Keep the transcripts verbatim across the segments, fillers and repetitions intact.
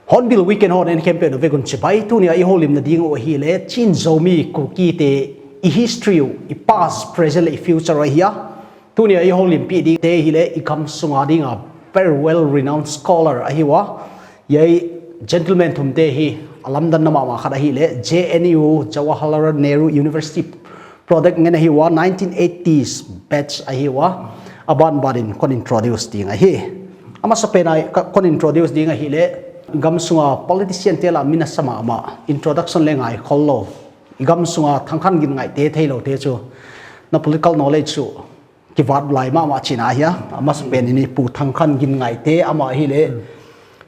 Hornbill Weekend hon en khempeuh naveigun chibai. Tunia i houlimna ding u ahile Chin Zomi Kuki te i history u, i past, present le i future u ahia. Tunia i houlimpi ding te ahile i gamsunga dinga very well renowned scholar ahiuva. Hiche gentleman thum te hi alamdanna mama khat ahile J N U, Jawaharlal Nehru University product ngen ahiuva, nineteen eighties batch ahiuva. Aban banin kon introduce ding ahi. Amasapen a kon introduce ding ahile gamsunga politician te lah a min asa mama, introduction le ngai khol lou. I gamsunga Thangkhan Gin Ngaite theilou te chu na political knowledge chu kivat lai mama china ahia. Amasapen in i Pu Thangkhan Gin Ngaite ama ahile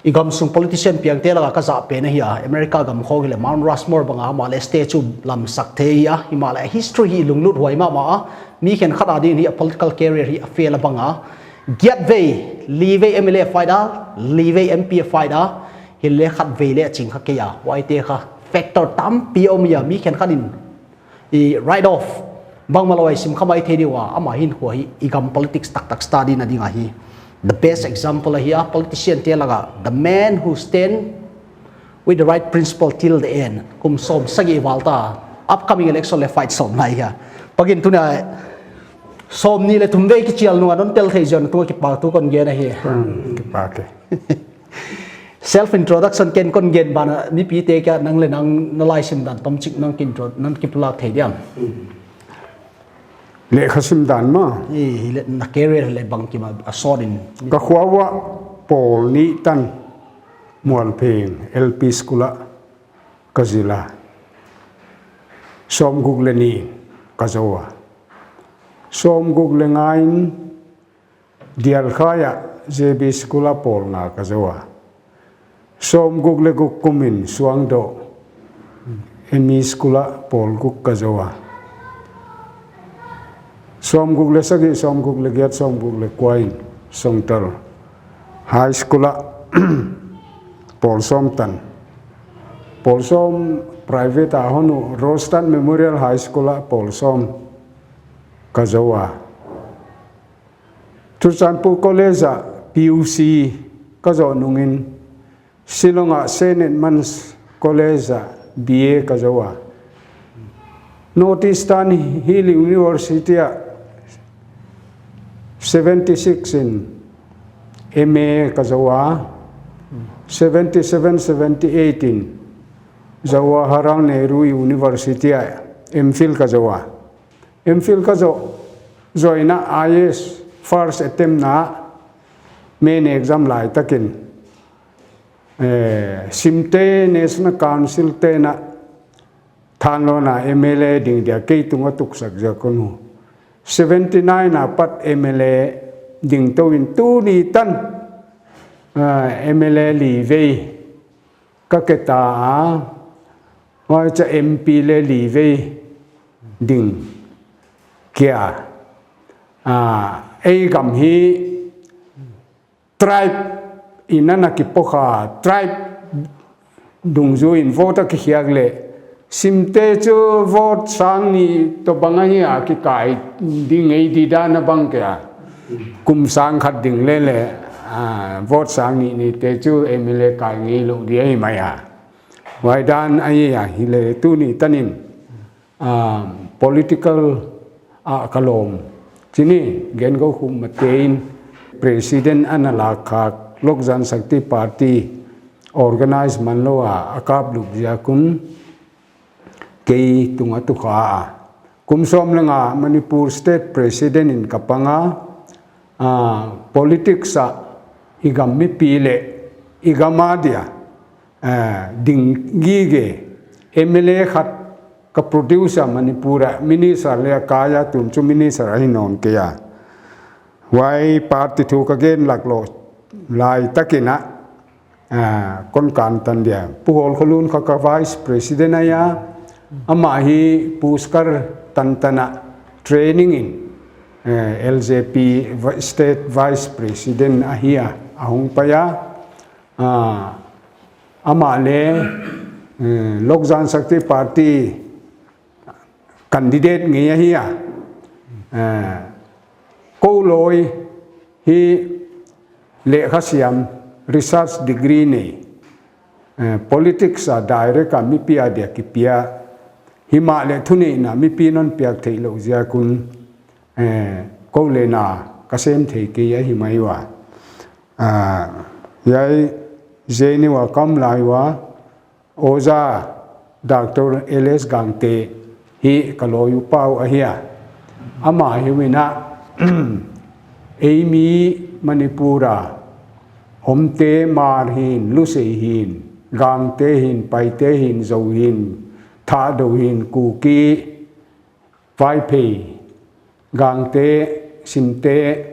i gamsung politician piang te lah a kajah pen ahia. America gam khong hile Mount Rushmore banga ama le statue lamsak thei ahia. Hima le history hi lunglut huai mama a. Mi khenkhat a ding hi a political career hi a fail a banga. Giat vei, li vei M L A fight a, li vei M P a fight a. Hile khat vei le aching kha kei a. Huaite kha factor tampi um ahia. Mi khenkhat in i write off bangma lou a i sim kha mai thei diu a, ama hin khu hi i gam politics taktak study na ding ahi. The best example ahi a politician te lah a, the man who stand with the right principle till the end. Kum som sagi val ta, upcoming election le fight som nai hia. Pakin tuna som ni le thum vei kichial nunga non tel thei jong tu kipa tu kon gen ahi. Hmm, kipa ke. Self introduction ken kon gen bana mipi te kia nang le nang na lai sim dan tomchik nang ki intro, nang kipulak thei diam. Lekha sim dan ma. I, hile na career le bangkim a sot in. Ka khua uva pol ni tan Mualpheng L P school a kajil a. Som guk le ni kajou a. Som guk le nga in Dialkhai a J B school a pol nga kajou a. Som guk le guk kum in Suangdoh M E school a pol guk kajou a. Som guk le sagi, som guk le giat, som guk le kua in Songtal High School a pol som tan. Pol som private a hon u Rostan Memorial High School a pol som kajou a. Churachandpur College a P U C kajou nungin Shillong a Saint Edmund's College a B A kajou a. North Eastern Hill University a seventy six in M A kajou a. Seventy seven, seventy eight in Jawaharlal Nehru University a M Phil kajou a. M Phil kajou, join a I A S first attempt na main exam lai takin, eh, Simte National Council te na thanlo na M L A ding dia kei tunga tuksak jia kon u. Seventy nine a pat M L A ding tou in tuni tan, ah, M L A li vei ka keta a, hoi cha M P le li vei ding kia. A, ei gam hi tribe in ana kipokha, tribe dungjuiin vote a kikhiak le, Simte chu vote sang ni tobang ahi a kikai ding ei di dan a bang kia. Kum sang khat ding le le, a, vote sang ni ni te chu M L A kai ngei lou di ahi mai a. Huai dan ahi a, hile tuni tanin, ah, political a kalom. Chini, Gen Goukhum Mate in president ana lakhak, Lok Janshakti Party organize man lou a, akaplup jia kun kei tunga tukha a. Kum som le nga Manipur State President in kapang a, ah, politics a i gam mipi le i gam a dia, eh, ding gige M L A khat ka produce a Manipur a minister le a kaya tun chu minister ahi non kei a. Huai party thu ka gen lak lo lai takin a, ah, kon kan tan dia. Pu Hol Kholun kha ka vice president ahi a, ama hi puskar tan tan a training in, eh, L J P vi-, state vice president ahi a, ahung pai a, ah, ama le, eh, Lok Jan Shakti Party candidate ngei ahi a. Eh, kou loi hi lekha siam, research degree nei, eh, politics a direct a mipi a dia kipia, himah le thuneina mipi non piak thei lo ziakun, eh, kou le na ka sem thei kei ahi mai ua. Ah, yai zeni ua kam lai ua, Oja Doctor L S Gangte hi ka loi u pau ahi a. Ama hi wina, eimi Manipur a, Homte, Hmar hin, Lusei hin, Gangte hin, Paite hin, Zo hin, Thadou hin, Kuki, Vaiphei, Gangte, Simte,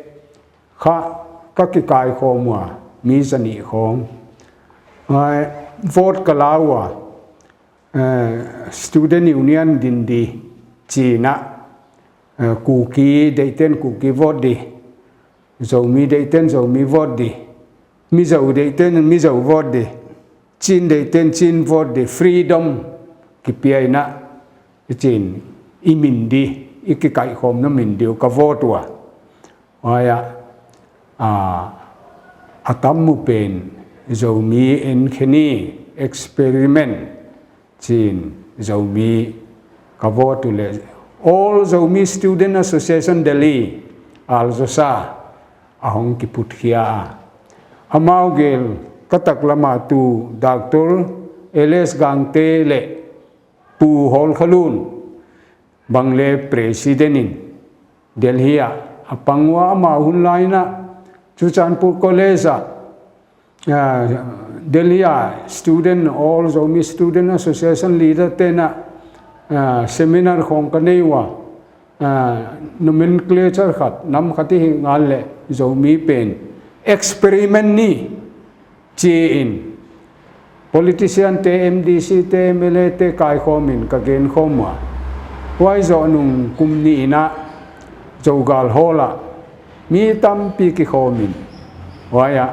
kha ka kikai khom ua, mi zani khom. Ai, vote ka la ua, eh, Student Union din di, China, eh, Kuki, deiten Kuki vote di, Zomi deiten Zomi vote di, Mizo deiten Mizo vote di, Chin deiten Chin vote di, freedom kipia ina, i Chin, i min di, i kikai khom na min di, ka vote ua. Aya, a, a tam mu pen, Zomi Enkheni experiment, Chin, Zomi ka vote u le, All Zomi Student Association Delhi, ALZOSA, ahong kiput khia a. Amau gel ka taklama tu Doctor L S Gangte le Pu Hol Kholun bang le president in Delhi a, a pang ua ama hun lai na, Churachandpur College a, ah, Delhi a student, All Zomi Student Association leader te na, ah, seminar khong ka nei ua, ah, nomenclature khat, nam khat hi ngal le Zomi pen, experiment ni, chi in, politician te, M D C te, M L A te kai khom in ka gen khom ua. Huai zo nung kum ni ina, Zogal Hall a, mi tampi kikhom in. Huai a,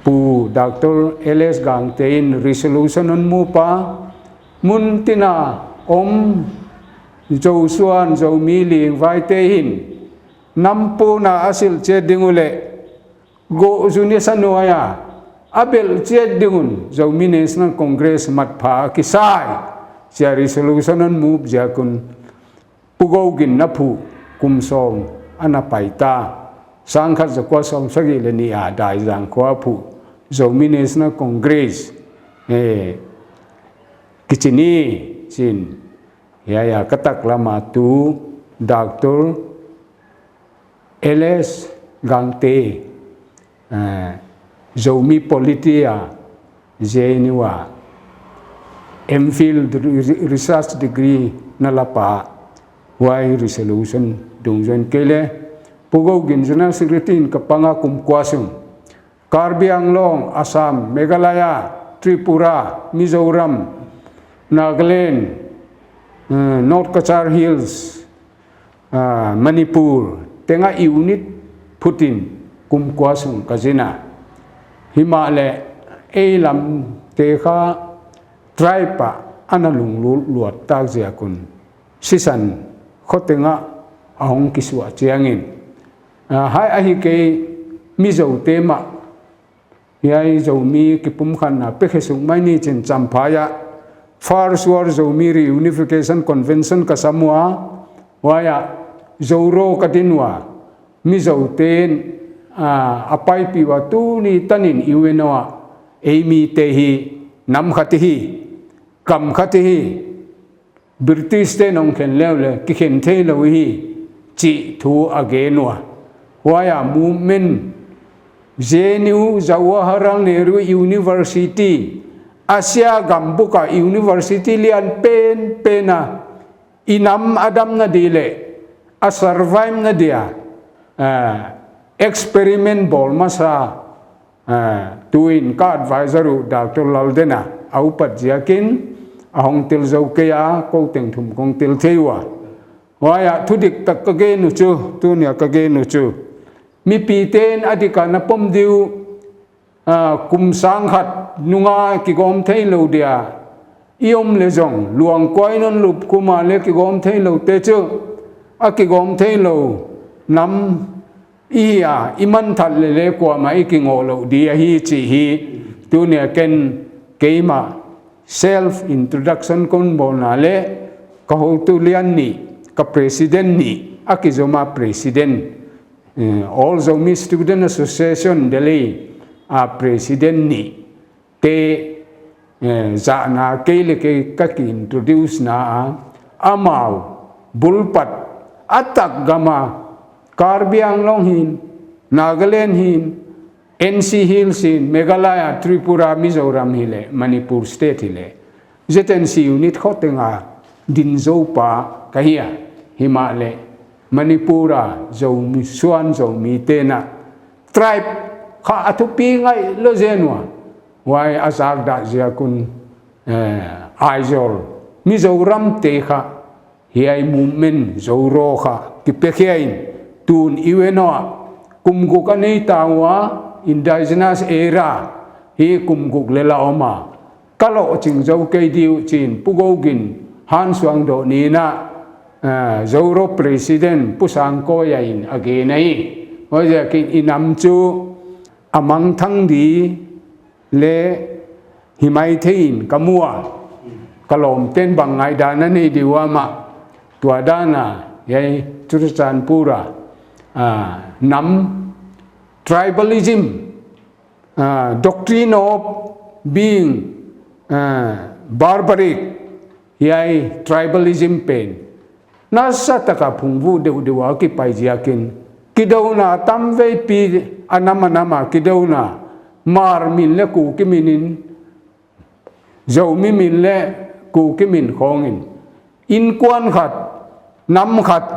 Pu Doctor L S Gangte in resolution on mu pa, mun tina om Zosuan, Zomi Ling Vaite hin, nam puna a sil che ding u le, Go zuni sa nuai a, a bel chiat dingun, Zomi National Congress mat pha kisai, chia resolution an move ziakun, Pu Go Gin na phu, kum som, ana pai ta, sang khat za kua som sagi le ni a dai zang kua phu, Zomi National Congress, eh, kichini, chin, ya ya katak lama tu, Doctor, L S Gangte, eh, Zomi Polity a, J N U a, M Phil re-, re-, Research Degree na lapa, huai resolution dungjuiin kei le, Pu Go Gin General Secretary in ka panga kum kua sung, Karbi Anglong, Assam, Meghalaya, Tripura, Mizoram, Nagaland, eh, North Cachar Hills, ah, Manipur, tenga unit phutin kum kua sung ka zina. Himale, ei lam te kha tribe a ana lunglut luat tak ziakun. Sisan, khotenga ahong kisua chiangin. Ah, hai ahi kei Mizo te ma, Hiai Zomi kipumkhatna pekhe sung mai ni chin Champhai a First World Zomi Reunification Convention ka sam ua, huai a Zoro ka din ua, Mizo ten, a, a paipi ua tuni tanin U N O a, ei mi te hi, nam khat hi, kam khat hi, British te nong khen leu le, kikhen thei lou hi, chi thu a gen ua. Huai a movement J N U, Jawaharlal Nehru University, Asia gambuka university lian penpen a, inam adamna di le, a survive na dia, eh, experiment bol masa, eh, tuin ka advisor u Doctor Lalden a, a upat jiakin, a hong til zo kei a, ko teng thum kong til thei ua. Huai a thudik tak ka gen u chu, tunia ka gen u chu. Mipi ten a dika na pom diu, a, kum sang khat nunga kigom thei lo dia. I om le zong, luang koi non lup kuma le kigom thei lo te chu. A kigom thei lo nam i hi a, i man that le le kuama i kingo lo di a hi chi hi. Tunia ken keima self introduction kon bolna le ka hotu lian ni, ka president ni, a kizoma president. Eh, All Zomi Student Association Delhi a president ni te, eh, zahna kei le kei ka ki introduce na a, amau bulpat a tak gama Karbi Anglong hin, Nagaland hin, N C Hills hin, Meghalaya, Tripura, Mizoram hi le, Manipur State hi le, Z N C unit kho tenga din zo pa ka hi a, hi ma le, Manipur a Zomi, suan Zomi tena, tribe kha a thupi ngai lo zen ua, huai a zak da zia kun, eh, Aizawl, Mizoram te kha, hiai movement Zoro kha, kipe khia in, tun i ve naw a, kum guk a nei ta ua, indigenous era, hi kum guk le la om a, ka lo ching zo kei diu chin, Pu Gogin, han suang do ni na, eh, Zoro president, Pu Sangkoi a in a gen a hi, huai zia kin i nam chu, a mangthang di, le hi mai thei in ka mu a, ka lawm ten bang ngaidana nei diu ama, tua dana, hiai Churachandpur a, a, nam tribalism, a, doctrine of being, a, barbaric, hiai tribalism pen nasa taka phungvuh deuhdeuh a kipai ziakin, kidouna tamveipi a nam a nam a kidouna, Hmar min le Kuki min in, Zomi min le Kuki min khawng in, innkuan khat, nam khat,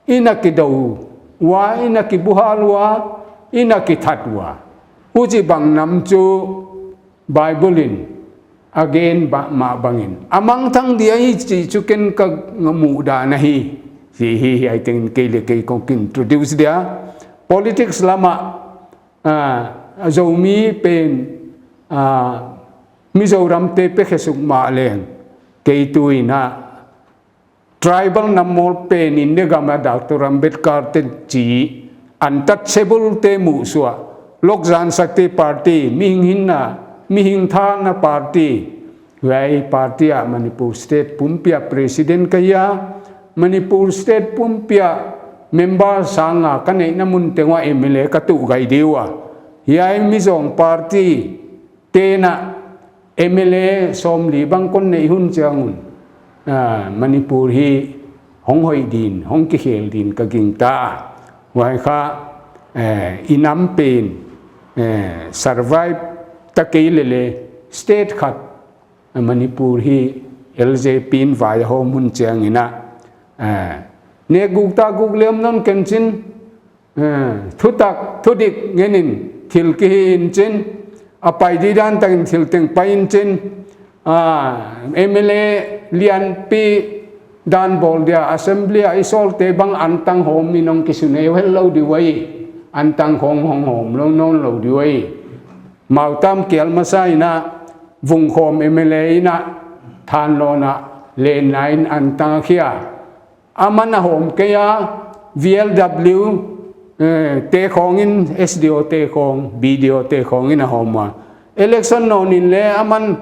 in a kido ua, in a kibuhal ua, in a kithat ua. Huchibang nam chu Bible in a gen ba, mah bangin a mangthang di ahi chih chu ken ka muhdan ahi. Hi, hi, hi, I think kei le kei kong ki introduce dia. Politics lama, ah, Zomi pen, ah, Mizoram te pe khesuk mah leng. Kei tu in a, tribal nam mawl pen India gam a Doctor Ambedkar te chi untouchable te musuah, lokzan sak te party, mihing hinna, mihing thanna party, hiai party a Manipur State pumpi a president ka hi a, Manipur State pumpi a member sang a ka neihna mun teng ua M L A ka tuh gai diu a. Hiai Mizawng party tena M L A sawmli bang kon neih hun chiang un, ah, Manipur hi hong hoih din, hong kikhel din ka gingta. Huai kha, eh, i nam pen, eh, survive ta kei lele state khat, eh, Manipur hi L J P in vai a hawm hun chiang in a, eh, ne guk ta guk lem non ken chin, eh, thutak, thudik ngen in thil kihi in chin, a pai di dan takin thil teng pai in chin, ah, M L A lianpi dan bawl dia, assembly a i sawlte bang antang hawm in hong kisuneu hel lo diu ahi, antang khawng hong hawm lo nawn lo diu ahi. Mautam kial masa in a, Vungkhawm M L A in a, Thanlon a, lenna in antang a khia. Aman a hawm kei a, V L W, eh, te khawng in, S D O te khawng, B D O te khawng in a hawm a. Election nawn in le aman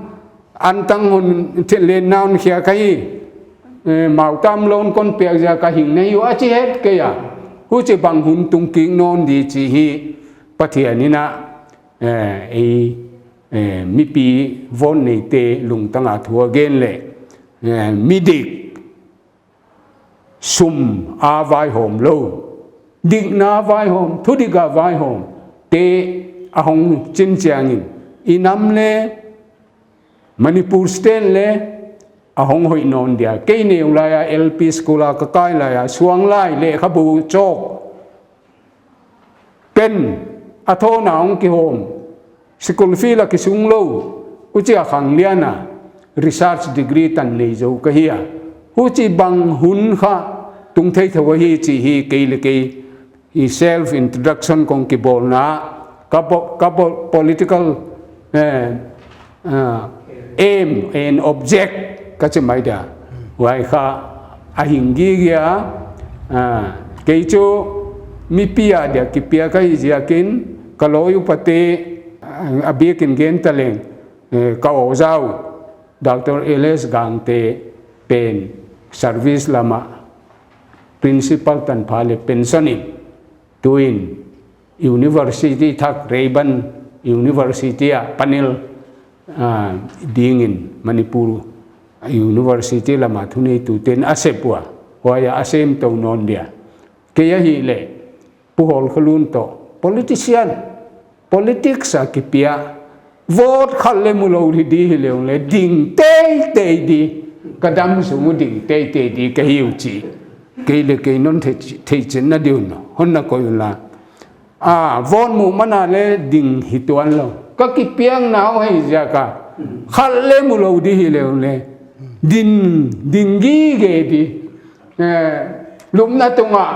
antang hun thil lenna hon khia ka hi, eh, mautam loan kon piak zia ka hing nei u a chi het kei a. Huchibang hun tung kik nawn di chi hi Pathian in a, eh, ei, eh, mipi von neite lungtang a thu a gen le, eh, midik sum a vaihawm lo, dikna vaihawm, thudik a vaihawm, te ahung chin chiangin, i nam le Manipur state le ahung hoi non dia. Kei neo lai a L P school a ka kai lai a, suang lai lekhabu chok pen a thona hung kihom, school fee la kisung lou, huchia Khangliana research degree tan nei jou ka hi a. Huchi bang hun kha tung thei thou ahi chi hi kei le kei hi self introduction kong kibolna, ka po-, ka po-, political, eh, ah, aim and object ka chi mai dia. Huai kha a hing gige a, ah, kei chu mipi a dia kipia ka hi ziakin ka loi upa te, ah, a biakin gen ta leng, eh, ka ojau Doctor L S Gangte pen service lama principal tanpha le pension in, tuin university thak Rayburn University a panel, ah, dingin Manipur University lama thunei tu ten a sep ua, huai a sem tou non dia. Kei ahi le, Pu Holkhalun to, politician, politics a kipia, vote khat le mu lou hi di hi leu le, ding tei tei di, ka dam sung u ding tei tei di ka hiu chi. Kei le kei non thei, thei chin na diu no, hon na koi u la. A, vote mu mana le ding hi tuan lou. Ka kipiang nau hei ziaka, khat le mu lou di hi leu le, din, ding gige di. Eh, lumna tunga,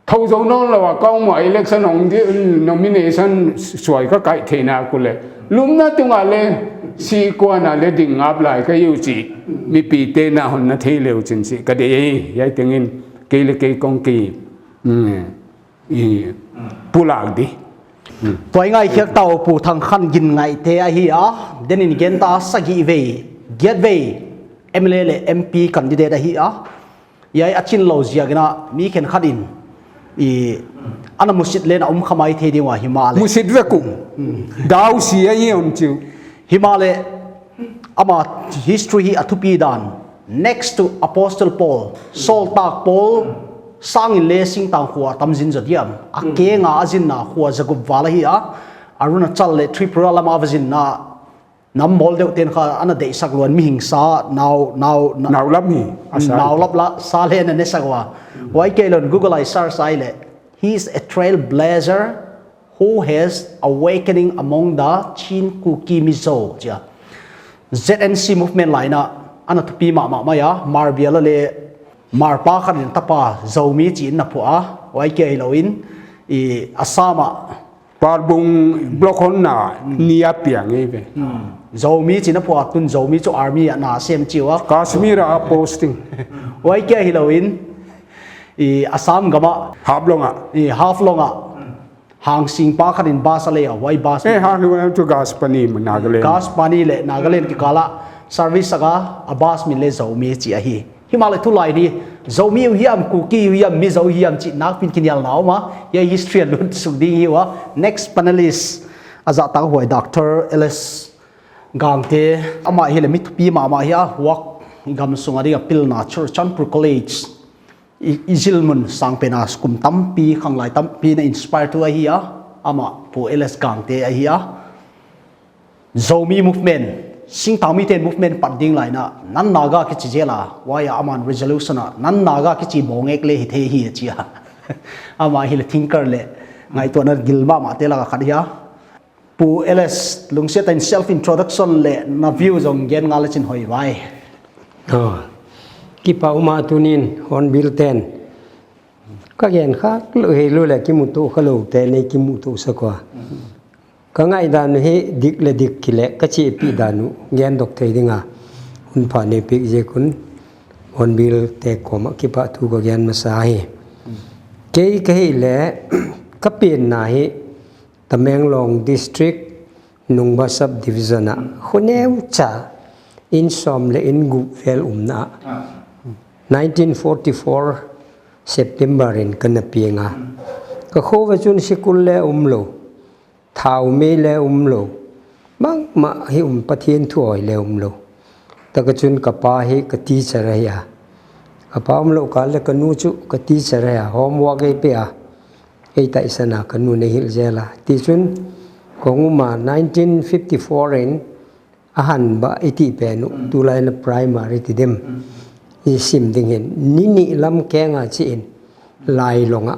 thou jou non lou a, ka um a election hong di, nomination suai ka kai theina ku le. Lumna tunga le, si kuana le ding ngap lai ka hiu chi. Mipi te na hon na thei leu chin si. Ka dei, hiai tengin, kei le kei kong ki, mm, i, pulak di. Mm. Tua i ngaikhiak tau Pu Thangkhangingaite ahi a, den in gen ta sagi vei, giat vei, M L A le M P candidate ahi a. Hiai a chin lou ziak in a mi khenkhat in i ana musit le na um khamai thei ding ua himahle. Musit vek u. Dau si a i om chiu. Himahle ama history hi a thupi dan. Next to Apostle Paul, Saul tak Paul, sangin le singtang khua tam zin zot hiam. A kenga a zinna khua zagup val ahi a. Arunachal le Tripura lama va zinna Nam mol deuh ten kha ana deihsak luan mihing sa, nau, nau, na-, nau lam hi, a sa. Nau lam la, sa le na ne sak ua. Huai kei lon Google a i search ai le, "He is a trailblazer who has awakening among the Chin Kuki Mizo," chia. Z N C movement lai na, ana thupi mahmah mai a, Mar Biala le, Mar pa khan in tapa, Zomi chi in na phu a, huai kei lo in, i Assam a, Parbung block hon na ni a piang e ve. Hmm. Zomi chi na phu a tun Zomi chu army a na sem chiu a. Kashmir a posting. Huai kia hi lo in, i Assam gam a. Haflong a. I Haflong a. Hangsing pa khan in bus a le a, huai bus. Eh, Haflong a chu Ghasbani Nagaland. Ghasbani le Nagaland kikal a service saka, a bus min le Zomi chi ahi. Himahleh tulai ni, Zomi u hiam, Kuki u hiam, Mizo u hiam, chi nakpin kinial na um a, hiai history a lut suk ding hi ua. Next panelist, a zahtak huai Doctor L S Gangte, ama hi le mi thupi mahmah hi a, Wak gamsung a ding a pilna, Churachandpur College, i, i zil mun sang pen a kum tampi, khanglai tampi na inspire tu ahi a, ama Pu L S Gangte ahi a. Zomi movement, singtang miten movement pat ding lai na, Nan Naga kichi zel a, huai a aman resolution a, Nan Naga kichi bongek le hi thei hi a chi a. Ama hi le thinker le, ngaihtuahna gil mahmah te lak a khat hi a. Pu L S, lungsiat in self introduction le na view zong gen ngal le chin hoi vai. Oh. Kipa um a tunin, Hornbill ten. Ka gen kha, lo hei lo le kimuto kha lo te nei kimuto sa kua. Ka ngaihdan u hi dik le dik kile, ka chepi dan u gen dok thei ding a. Hun pha nei pik ziak un Hornbill te koma kipa thu ka gen masa hi. Kei ka hi le, ka penna hi Tamenglong District, Nungba Subdivision a, kho neu cha, in som le in gup vel umna. Ah. Nineteen forty-four September in ka na piang a. Ka kho va chun sikul le um lo. Thau mei le um lo. Bangmah hi um, Pathian thu hoi le um lo. Taka chun ka pa hi ka teacher ahi a. Ka pa um lo kal le ka nu chu ka teacher ahi a. Homework ei pe a. Hei taisana ka nu nei hil jela. Tichun, ka hung uma nineteen fifty-four in, ahan ba iti penu, tulai na primary ti dem. I sim ding hin, nini lam kenga chi in, lai longa.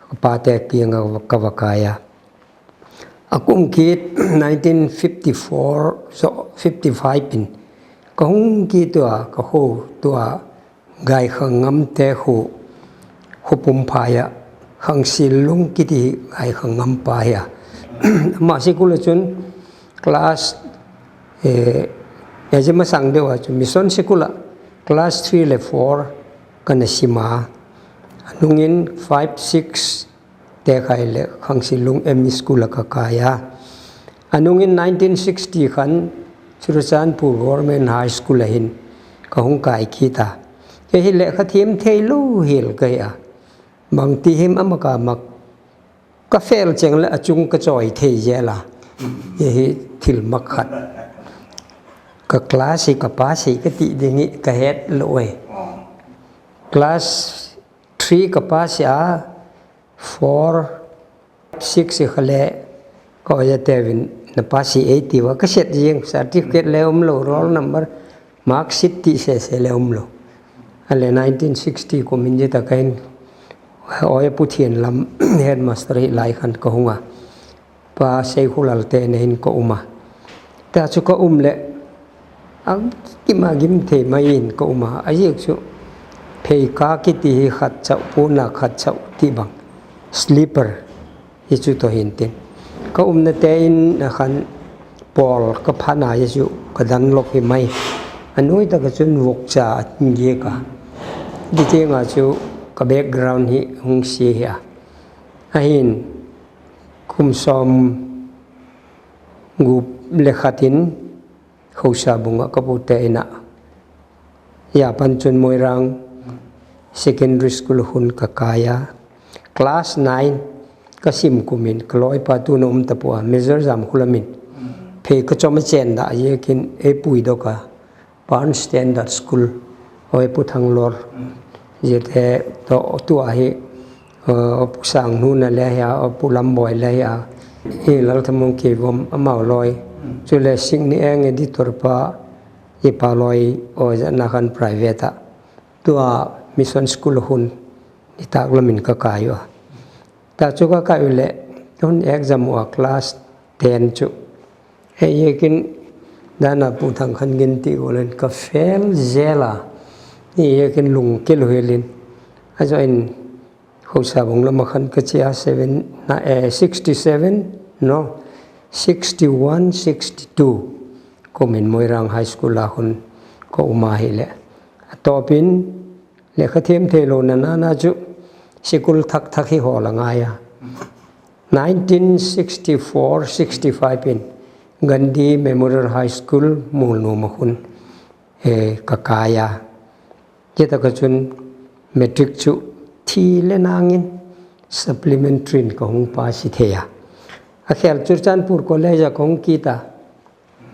Ka pa te kianga ka va kaya. Akum kit nineteen fifty-four, so fifty-five in. Ka hung kit tua, ka ho tua, Gaikhangam te khu, khu pum phaya, Khangsilung kiti Gaikhangam pa hia. Ama sikul a chun class, eh, ejima sang dewa chu mission sikul a class three le four kana sima. Anungin five, six, Tekhai le Khangsilung M E School a ka kaya. Anungin nineteen sixty khan Churachandpur Government High School a hin ka hung kai kit a. Kei hi lekha thiem thei lou hel ka hi a. Bang ti him ama ka mak ka fail cheng le achung ka choi thei jela. Kei hi thil mak khat. Ka class hi ka pass hi ka ti ding hi ka het lou e. Class three ka pass a, four, six hi khale, ka oja tevin na pass hi eighty va, ka set jing, certificate le um lou, roll number, mark sheet ti sese le um lou. Ale nineteen sixty kum in jita kain, oja puthian lam, headmaster hi lai khan ka hunga. Pa Seikhulal te nei hin ka uma. Ta chu ka um le, a gim a gim thei mai in ka uma. A jik chu, phei ka kiti hi khat chau, puna khat chau ti bang. Slipper hi chu to hin tin. Ka umna te in a khan pawl ka phana hi chu ka dan lok hi mai. A nui ta ka chun vok cha a tin ge ka. Di te nga chu ka background hi hung si hi a. Ahin, Kum som gup le khat in Khosa bunga ka pute ina. Ya pan chun Moirang Secondary School hun ka kaya. Class nine ka sim kumin ka loi pa tu na um tapua Major Jam Khulamin. Phei ka chom a chen da ye kin e pui doka. Pan Standard School, oi Pu Thanglor. Jete to tu ahi, uh, Pu Sangnu na le ya, Pu Lamboi le ya. I Lalthamong Keivom amau loi. Chule Singni Eng editor pa, i pa loi, o ja na khan private a. Tua Mission School hun, i tak lamin ka kai u a. Ta chu ka kai u le, hun exam u a class ten chu. Hei, yekin dana Pu Thangkhan gin ti ulen ka fail jela. Ni yekin lung ke lu helin. Ajo in Khosa bung lama khan ka chia seven, na, eh, sixty-seven, no, sixty-one, sixty-two. Kumin Moirang High School a hun ka uma hi le. Atopin, Lekha thiem thei lou na na na chu sikul thak thak hi hol a ngai a. Nineteen sixty-four sixty-five in Gandhi Memorial High School Mulnom a hun, eh, ka kai a. Cheta ka chun matric chu thi le nangin supplementary in ka hung pass hi thei a. A khel Churachandpur College a ka hung kit a.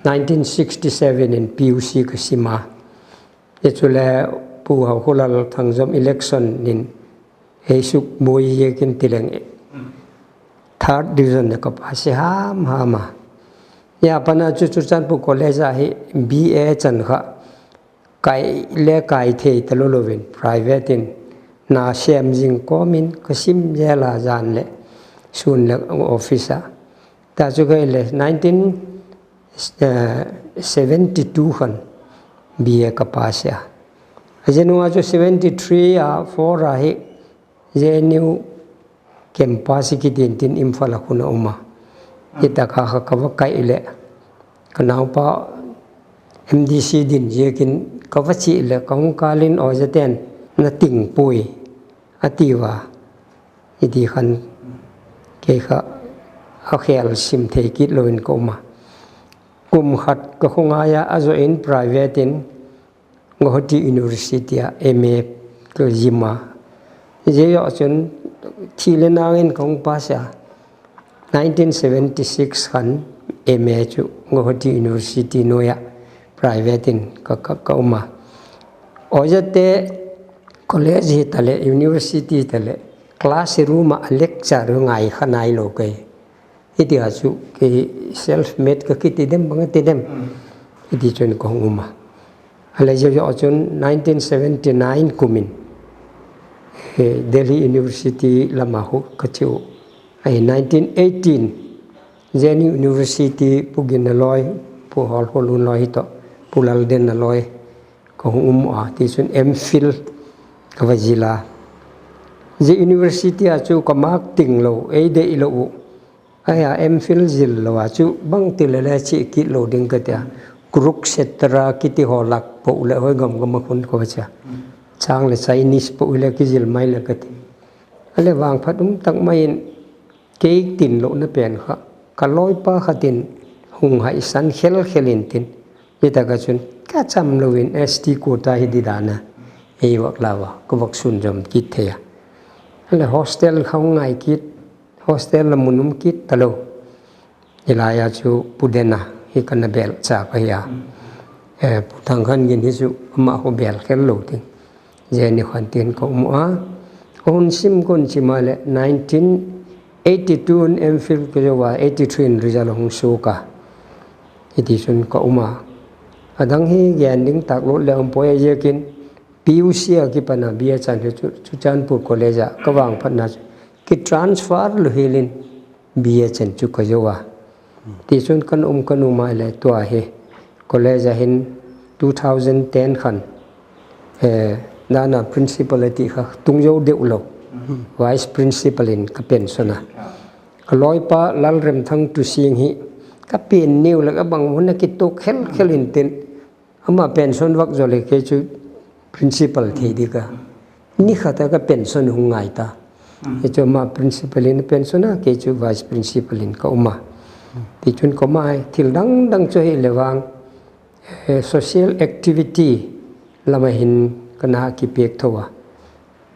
Nineteen sixty-seven in P U C ka sim a. Ye chule Pu Haokholal Thangjom election nin hei suk boi ye kin tileng e. Third division ne ka pass ham ham a. Ya pana chu Churachandpur College a hi B A chan kha kai le kai thei ta lo lovin private in na sem jing komin ka sim jela jan le sun le office a. Ta chu kai le nineteen eh, seventy-two khan B A ka pass a. Ajinu a chu seventy-three a four a hi J N U campus hi kitin tin Imphal a khun a um a. Hita kha kha ka va kai le. Ka naupa M D C din jekin ka va chi le ka hung kalin oja ten na ting pui. Ati va. Iti khan kei kha a khel sim thei kit loin ka um a. Kum khat ka khungai a, ajo in private in Guwahati University a M A ka jim a. Jejo chun thi le nangin ka hung pass a. Nineteen seventy-six khan M A chu Guwahati University noiya private in ka, ka, ka um a. Oja te college hi tale, university hi tale, classroom a lecture ngai kha nailou kei. Hiti a chu kei self made ka kiti dem bang ti dem. Hiti chun ka hung um a. Ahile jou jou chun nineteen seventy nine kum in, eh, Delhi University lama hu ka che u. Ai nineteen eighteen J N U University Pu Ginna loi, Pu Holholun loi hitoh, Pu Laldenna loi ka hung um a, ti chun M Phil ka va jil a. J University a chu ka mark ting lou, ei dei lou u. Ahi a M Phil jil lou a chu bang ti le le che kit lou ding ka ti a. Kurukshetra kiti ho lah pou le hoi gam gam a khun ka va che a. Chang le Chinese pou le kijil mai le ka ti. Ahile vangphat um tak mai in kei tin louna pen kha, ka loipa khat in hung haisan khel khel in tin, hita ka chun ka cham louvin S T quota hi di dan a, ei vak la va, ka vak sunjom kit thei a. Ahile hostel kha hung ngai kit, hostel la mun um kit talou. Hilai a chu Pu Dena hi ka na bel cha ka hi a. Eh, Pu Thangkhanngin hi chu ama hu bel khel lou tin. J N U khan tin ka um a. Ka hun sim kon chim a le nineteen eighty two in M Phil ka jou a, eighty three in result hung suh a. Hiti chun ka um a. Adang hi gen ding tak lut le um poi a, ziakin P U C a kipan a B A chan hi chu, Churachandpur College a ka vangphat na chu ki transfer lou hel in B A chan chu ka jou a. Ti chun ka na um ka na um a le tua hi college a hin two thousand ten khan, eh, dan a principal a ti kha tung jou deuh lou. Vice principal in ka pension a. Ka loipa Lalremthang Tusing hi ka pen neu le ka bang mun a kituk khel khel in tin. Ama pension vak jou le kei chu principal thei di ka. Ni khat a ka pension hung ngai ta. Kei chu ama principal in pension a, kei chu vice principal in ka um a. Ti chun ka um a, thil dang dang chu hi le vang, eh, social activity lama hin ka na kipek tho a.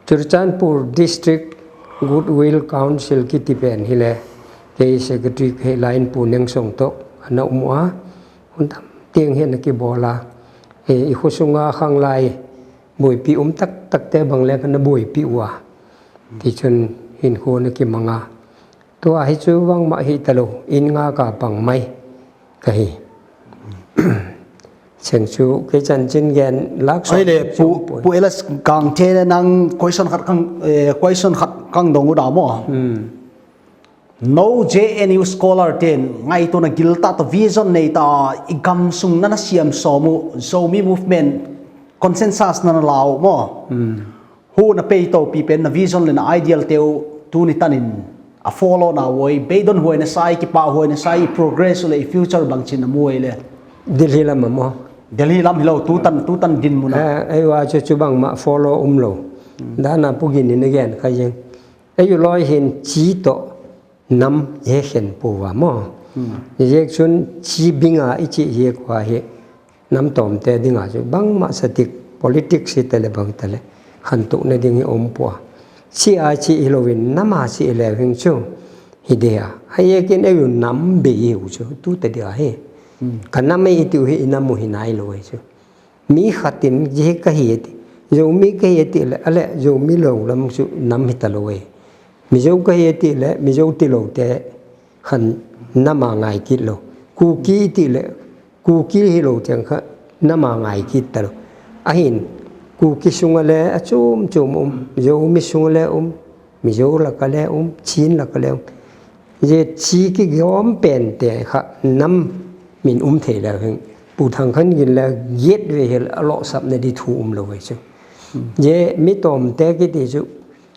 Churachandpur District Goodwill Council kiti pen hi le, kei secretary ka hi lai in Pu Nengsong toh ka na um u a. Hun tam teng hi na kibol a. Eh, i kho sunga khanglai boipi um tak tak te bang le ka na boipi u a. Ti chun hinkho na kimang a. Tua hi chu bangma hi talou, in nga ka pang mai ka hi. Cheng chu kei chanchin gen lak so Ahile, Pu, Pu Elias Gangte le nang question khat kang, eh, question khat kang dong u da mo. Hmm. No J N U scholar ten ngaito na gil ta, to vision nei ta, i gam sung na na siam som u, Zomi movement consensus na na lau mo. Hmm. Hu na pei to pi pen na vision le na ideal teu tu ni tan in a follow na voi, beidon huai na sai, kipa huai na sai, i progress le i future bang chin na muai le. Delhi lam mo. Delhi lam hilou tu tan, tu tan din mun a. Eh, ei wa chu chu bangma follow um lou. Hmm. Dan a Pu Gin in again ka jeng. Ei u loi hin chi to nam he khen pu va mo. Hmm. Jek chun chi binga i chi jek wa hi. Nam tom te dinga chu bangma satik politics hi tale bang tale. Khan tu na ding hi um pua. Chi a chi hi lou in nam a chi le hing chu. Hi de a. Hai jekin ei u nam be i u chu. Tu te dia hi. Hmm. Ka nam ei i tiu hi i nam u hi nai lou ei chu. Mi khat in ji ka hi ti. Zomi ka hi ti le, ale Zomi lou lam chu nam hi ta lou e. Mizo ka hi ti le, Mizo ti lou te khan nam a ngai kit lou. Kuki ti le, Kuki hi lou te khan nam a ngai kit ta lou. Ahin, Kuki sunga le a chum chum um, Zomi sunga le um, Mizo laka le um, Chin laka le um. Je chi kigom pen te kha nam min um thei le hing. Pu Thangkhanngin le get ve hel a lou sap na di thu um lou ve chu. Hmm. Je mi tom te kiti chu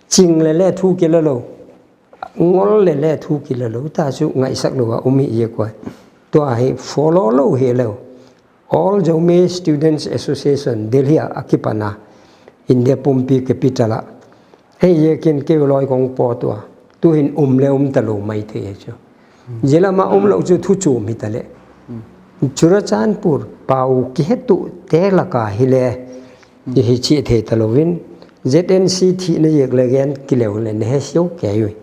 ching le le thu ki la lou. Ngol le le thu ki la lou. Ta chu ngaisak lou a um hi je koi. Tua hi follow lou hi lou. All Zomi Students Association, Delhi a, a kipan a, India pumpi capital a. Hei jekin kei loi kong po tua. Tu hin um le um ta lou mai thei chu. Jilama um lou chu thu chum hi ta le. Churachandpur pau ki he tu te laka hi le. Hi hi chi thei ta lou vin. Z N C thi na jek le gen ki leu le ne he siu ke yui.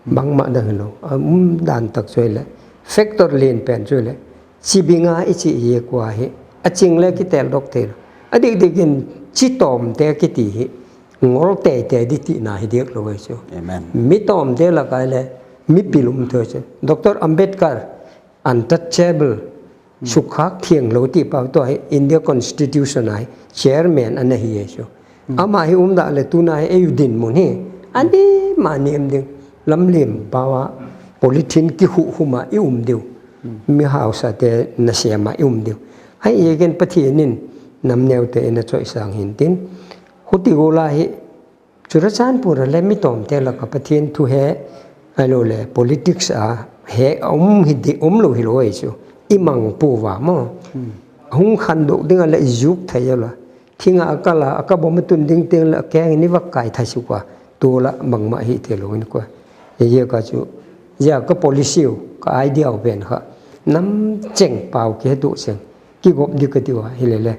Bangma dang lou. A um dan tak choi le. Factor len pen choi le. Chi binga i chi hi kua hi. A ching le kitel dok thei lo. A dik dik in chi tom te kiti hi. ngol teitei di tina hi dek lou ahi chu. Amen. Mi tomte laka le, mi pilum thei chu. Doctor Ambedkar, untouchable, sukhak theng lou ti pa tua hi India Constitution a hi chairman ana hi ahi chu. Ama hi umda le tuna hi eiu dinmun hi ani ma nem ding, lamlim paova polythene kihuhhum a i um diu. Mi hausate nasem a i um diu. Hijeh in Pathen in nam neote ina choisang hintin. Huti gola hi Churachandpur a le mi tomte laka Pathen thu he, ahilou le politics a he um hi di, um lou hilou ahi chu. I mang pouva mo. Hung khandoh ding a le i juk thei a la. Thinga akal a, akabom a tun ding teng le akeng in i va kai thei chu kua. Tula bangma hi thei lou in kua. Hijeh a chu, jeh a ka policy u, ka idea u pen kha. Nam cheng pao kihe tu cheng. Kigop di ka tiu a, hilele.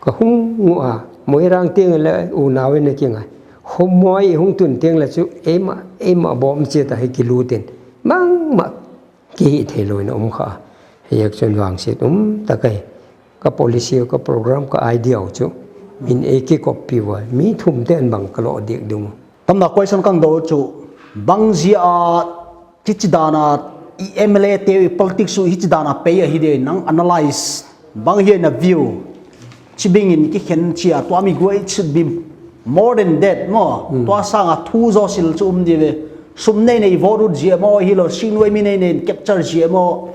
Ka hung ngu a, Moirang teng le unau in a kingai. Khomoi hung tun teng le chu, eima, eima bom che ta hi kilutin. Bangma kihi thei lou in a um kha. Hijeh chun vangset um ta kahi. Ka policy, ka program, ka idea u chu. Min ei kikop pi uva. Mi thum ten bang ka lo dik dung. Tamna question kang do chu. Bang jeh a Hichi dana i M L A te i politics u hichi dana pei ahi de nang analyze bang hi na view. Chibing in kikhen chia tua mi guai it should be more than that mo. Tua sanga thu jo sil chu um di ve. Sum nei nei vote ut jia mo hilo sing wei mi nei nei capture jia mo.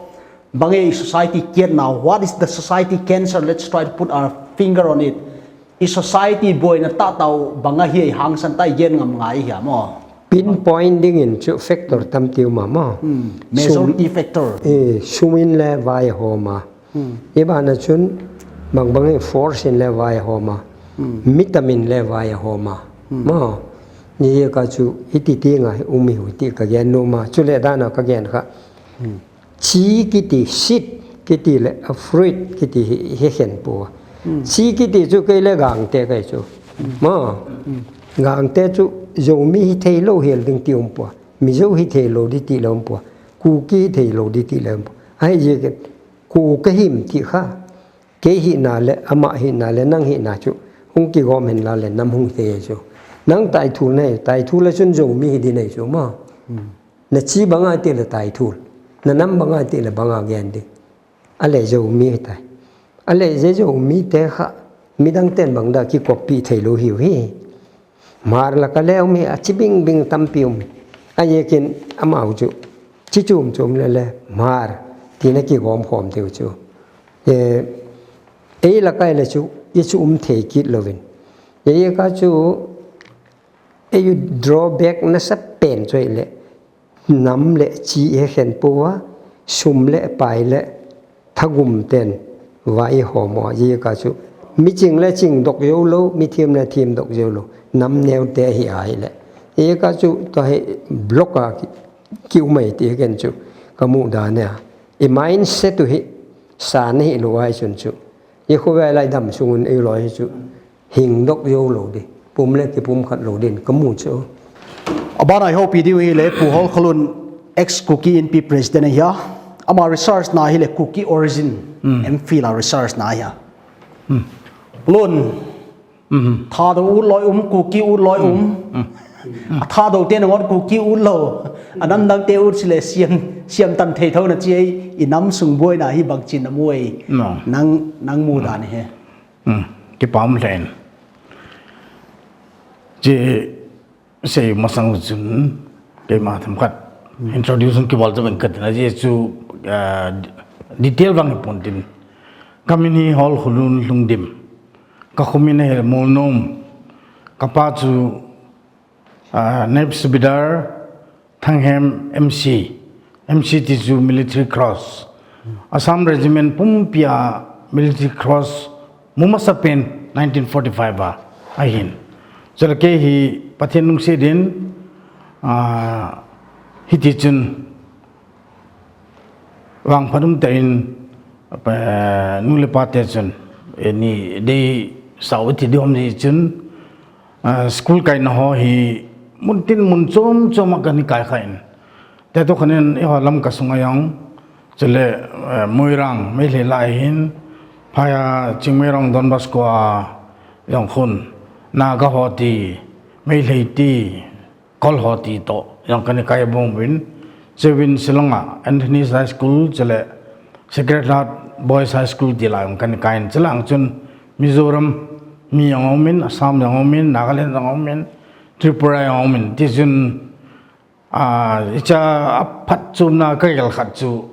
Bang e society kiat na what is the society cancer, let's try to put our finger on it. I society boina tahtah u banga hi hangsan ta i gen ngam ngai hia mo. Pinpoint dingin chu factor tampi um a mo. Majority factor. Eh, sum in le vai homa. I bana chun bang bang in force in le vai homa. Mi tam in le vai homa. Mo. Ni ka chu hiti ti ngai um hi ti ka gen no ma. Chu le dana ka gen kha. Chi kiti, seed kiti le, a fruit kiti hi, hi khen pua. Chi kiti chu kei le Gangte kei chu. Ma, Gangte chu Zomi hi thei lou hel ding ti um pua. Mizo hi thei lou di ti le um pua. Kuki hi thei lou di ti le um pua. Ahijeh in, ku ka him ti kha. Kei hina le, ama hina le, nang hina chu. Hung kigom hen la le, nam hung thei chu. Nang taithul nei, taithul le chun Zomi hi di nei chu ma. Na chi banga ti le taithul. Na nam banga ti le banga gen di. A le Zomi hi tai. A le je Zomi te kha. Midang ten bang da kikop pi thei lou hiu hi. Hmar la ka le um hi a chi bing bing tampi um. Ahijeh in amau chu. Chi chum chum le le Hmar. Ti na kigom khom teu chu. Eh, ei la kai le chu, i chu um thei kit louvin. Ei ka chu, ei u drawback nasa pen chu le. Nam le chi e khen pua, sum le pai le, thagum ten, vai homo, ei ka chu. Mi ching le ching dok jou lou, mi thim le thim dok jou lou. Nam neo te hi ai le. Ei ka chu, to hi block a ki, ki umai ti ken chu. Ka mu da ne a. I mindset u hi, sa na hi lou ai chun chu. Ei khu ve lai dam sungun ei loi hi chu. Hing dok jou lou di. Pum le kipum khat lou din ka mu chu. Abana i houpi diu hi le Pu Holkholun ex Kuki Inpi president ahi a. Ama research na hi le Kuki origin M Phil a research na ahi a. Lun. Thadou ut loi um, Kuki ut loi um. A Thadou te na ngot Kuki ut lou. A nam dang te ut si le siam, siam tan thei tho na chi ei i nam sung buai na hi bang chin na mu ei. Nang, nang mu dan hi. Kipa um lheh in. Chi sei masang chun keima themkhat introduction kibol chaveng katina, chi chu, ah, detail vang hi pon tin. Ka min hi Holkholun Lhungdim. Ka khomin hi Molnom. Ka pa chu Ah, Naib Subedar Thanghem M C, M C ti chu Military Cross. Assam Regiment pumpia Military Cross mu masa pen nineteen forty-five a ahin. Chule kei hi Pathen lungset in, ah, hiti chun Vangphat um tah in, eh, nu le pa te chun, eh, ni dei sao ti dihom ni chun, eh, school kaina ho hi mun tin mun chom chom a kan hi kai kha in. Te tu khan in eiho Lamka sunga jong, chule, eh, Moirang, Meitei lai hin, phai a Chingmeirong Don Bosco a jong khun, Naga ho ti, Meitei ti, Kol ho ti toh jong kana kai bom uvin. Chuvin Shillong a Anthony's High School chule Sacred Heart Boys High School ti lah jong kana kai in, chule ang chun Mizoram mi jong umin, Assam jong umin, Nagaland jong umin, Tripura jong umin. Tichun a, hiche a phatchomna ka gel khat chu,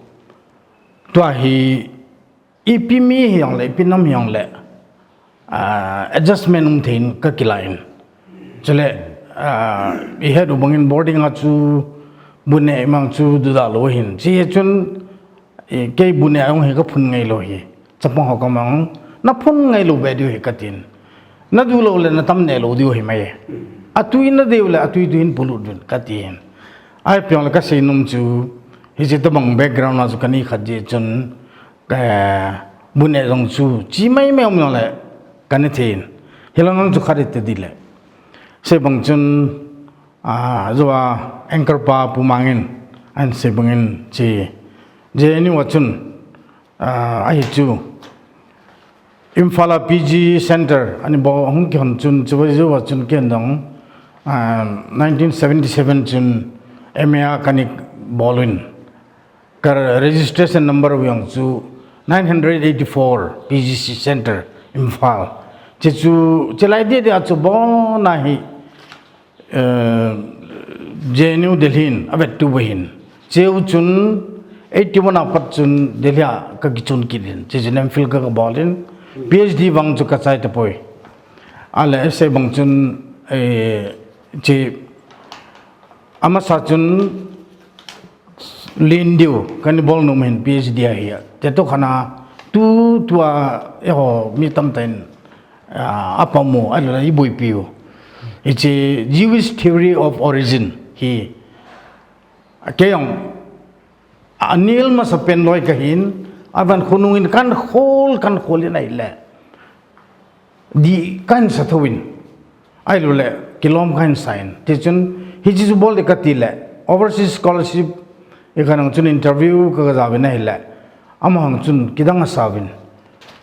tua hi ipi mi hijongle, ipi nam hijongle, a, adjustment um thei in ka kilah in. Chule, a, ihet u bangin boarding a chu bu neh mang chu duda lou hin. Hiche chun, i, kei bu neh jong hi ka phun ngai lou hi. Chapang ho ka mang, na phun ngai lou be diu hi ka tin. Na du lou le na tam neh lou diu hi mai. Atui na diu le atui tui hin polut uvin ka tin. Ahi jongle ka seinom chu, hiche tabang background a chu ka ni khat jeh chun, eh, bu neh jong chu chi mai mai um jongle ka ne thei in. Hilai lang chu khat ite di le. Sei bang chun, a, jou a anchor pa Pu Mangin ahin sei bangin hiche J N U a chun, a, ahi chu Imphal a P G Center ana bol, hung kihon chun, chuva jou a chun ken dong, a, nineteen seventy-seven chun M A a kana bol in. Ka registration number u jong chu nine hundred eighty-four, P G C Center, Imphal. Hiche chu, hiche lai dia dia chu bon ahi, eh, J N U Delhi in avet tu bou hin. Hiche u chun eighty-one a pat chun Delhi a ka kichun kit in. Hiche chun M Phil ka, ka bol in. P H D vang chu ka chai tapoi. Ahile sei bang chun, eh, hiche amasa chun Len diu, kana bol nom hin P H D ahi a. Te tu khana, tu, tua, eiho, mi tamtah in, a, apom u, ahilou le iboipi u. Hiche Jewish Theory of Origin hi. Kei jong, anel masa pen loi kahin, aban khonung in kan khol, kan khol in ahile. Di kan sa thou in. Ahilou le, kilom kan sa in. Tichun, hiche chu bol ding kati le, overseas scholarship, i kanang chun interview ka, ka ja uvin ahile. Amahon chun, kidang asa uvin.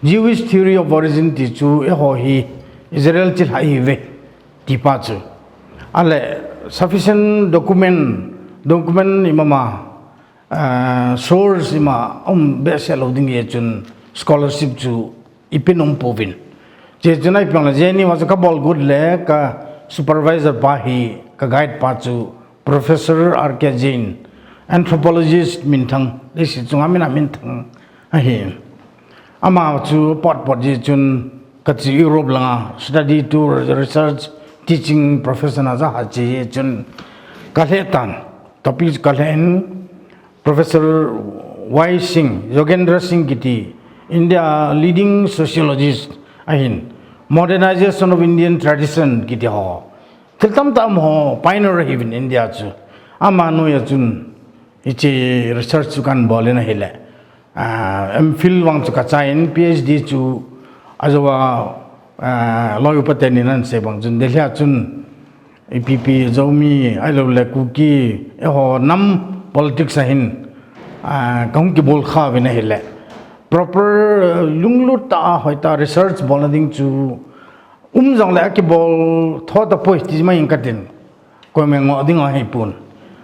Jewish Theory of Origin ti chu, eiho hi, Israel chilhah ihiuve, ti pa chu. Ahile, sufficient document, document ima ma, ah, source ima um behseh lou ding jeh chun scholarship chu ipi nom pouvin. Hiche chun ahi pang le J N U a chu ka bol got le ka supervisor pa hi ka guide pa chu Professor R K Jain, anthropologist minthang, leiset chunga min a minthang ahi. Ama chu pot pot jeh chun ka chi Europe langa study tour, research, teaching profession a ja ha chi jeh chun ka lheh tan. Topic ka lheh in Professor Y Singh, Yogendra Singh kiti, India leading sociologist ahin, Modernization of Indian Tradition kiti ho. Thil tamtah um ho, pioneer ahiuvin India chu. Ama noiya chun, hiche research chu kan bol in ahile. Ah, M Phil vang chu ka chai in, P H D chu ajou a, ah, loi upa teni nan sei bang chun, Delhi a chun, ipi pi Zomi, ahilou le Kuki, eiho nam politics ahin, ah, kahung kibol kha uvin ahile. Proper, ah, lunglut tah a hoitah research bolna ding chu, um jongle akibol tho tapoi ti mai in katin. Koima ngoh ding ahi pon.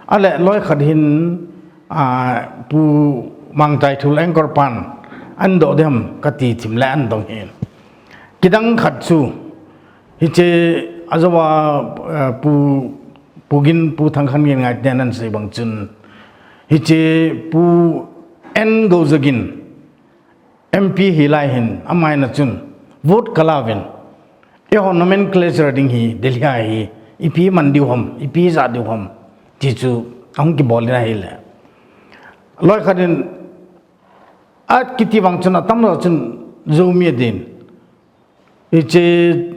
Ahile loi khat hin, ah, Pu Mangtaithul anchor pan, an doh dem kati thim le an dong hin. Kidang khat chu, hiche ajou a, eh, Pu, Pu Gin, Pu Thangkhanngin ngai ten an sei bang chun. Hiche Pu N Gojagin, M P hi lai hin, amaina chun, vote ka la uvin. Eiho nomenclature ding hi, Delhi a hi, ipi man diu ham, ipi ja diu ham, ti chu, ahung kibol in ahile. Loi khat in, a kiti vang chun, atam lou chun, Zomi adin. Hiche,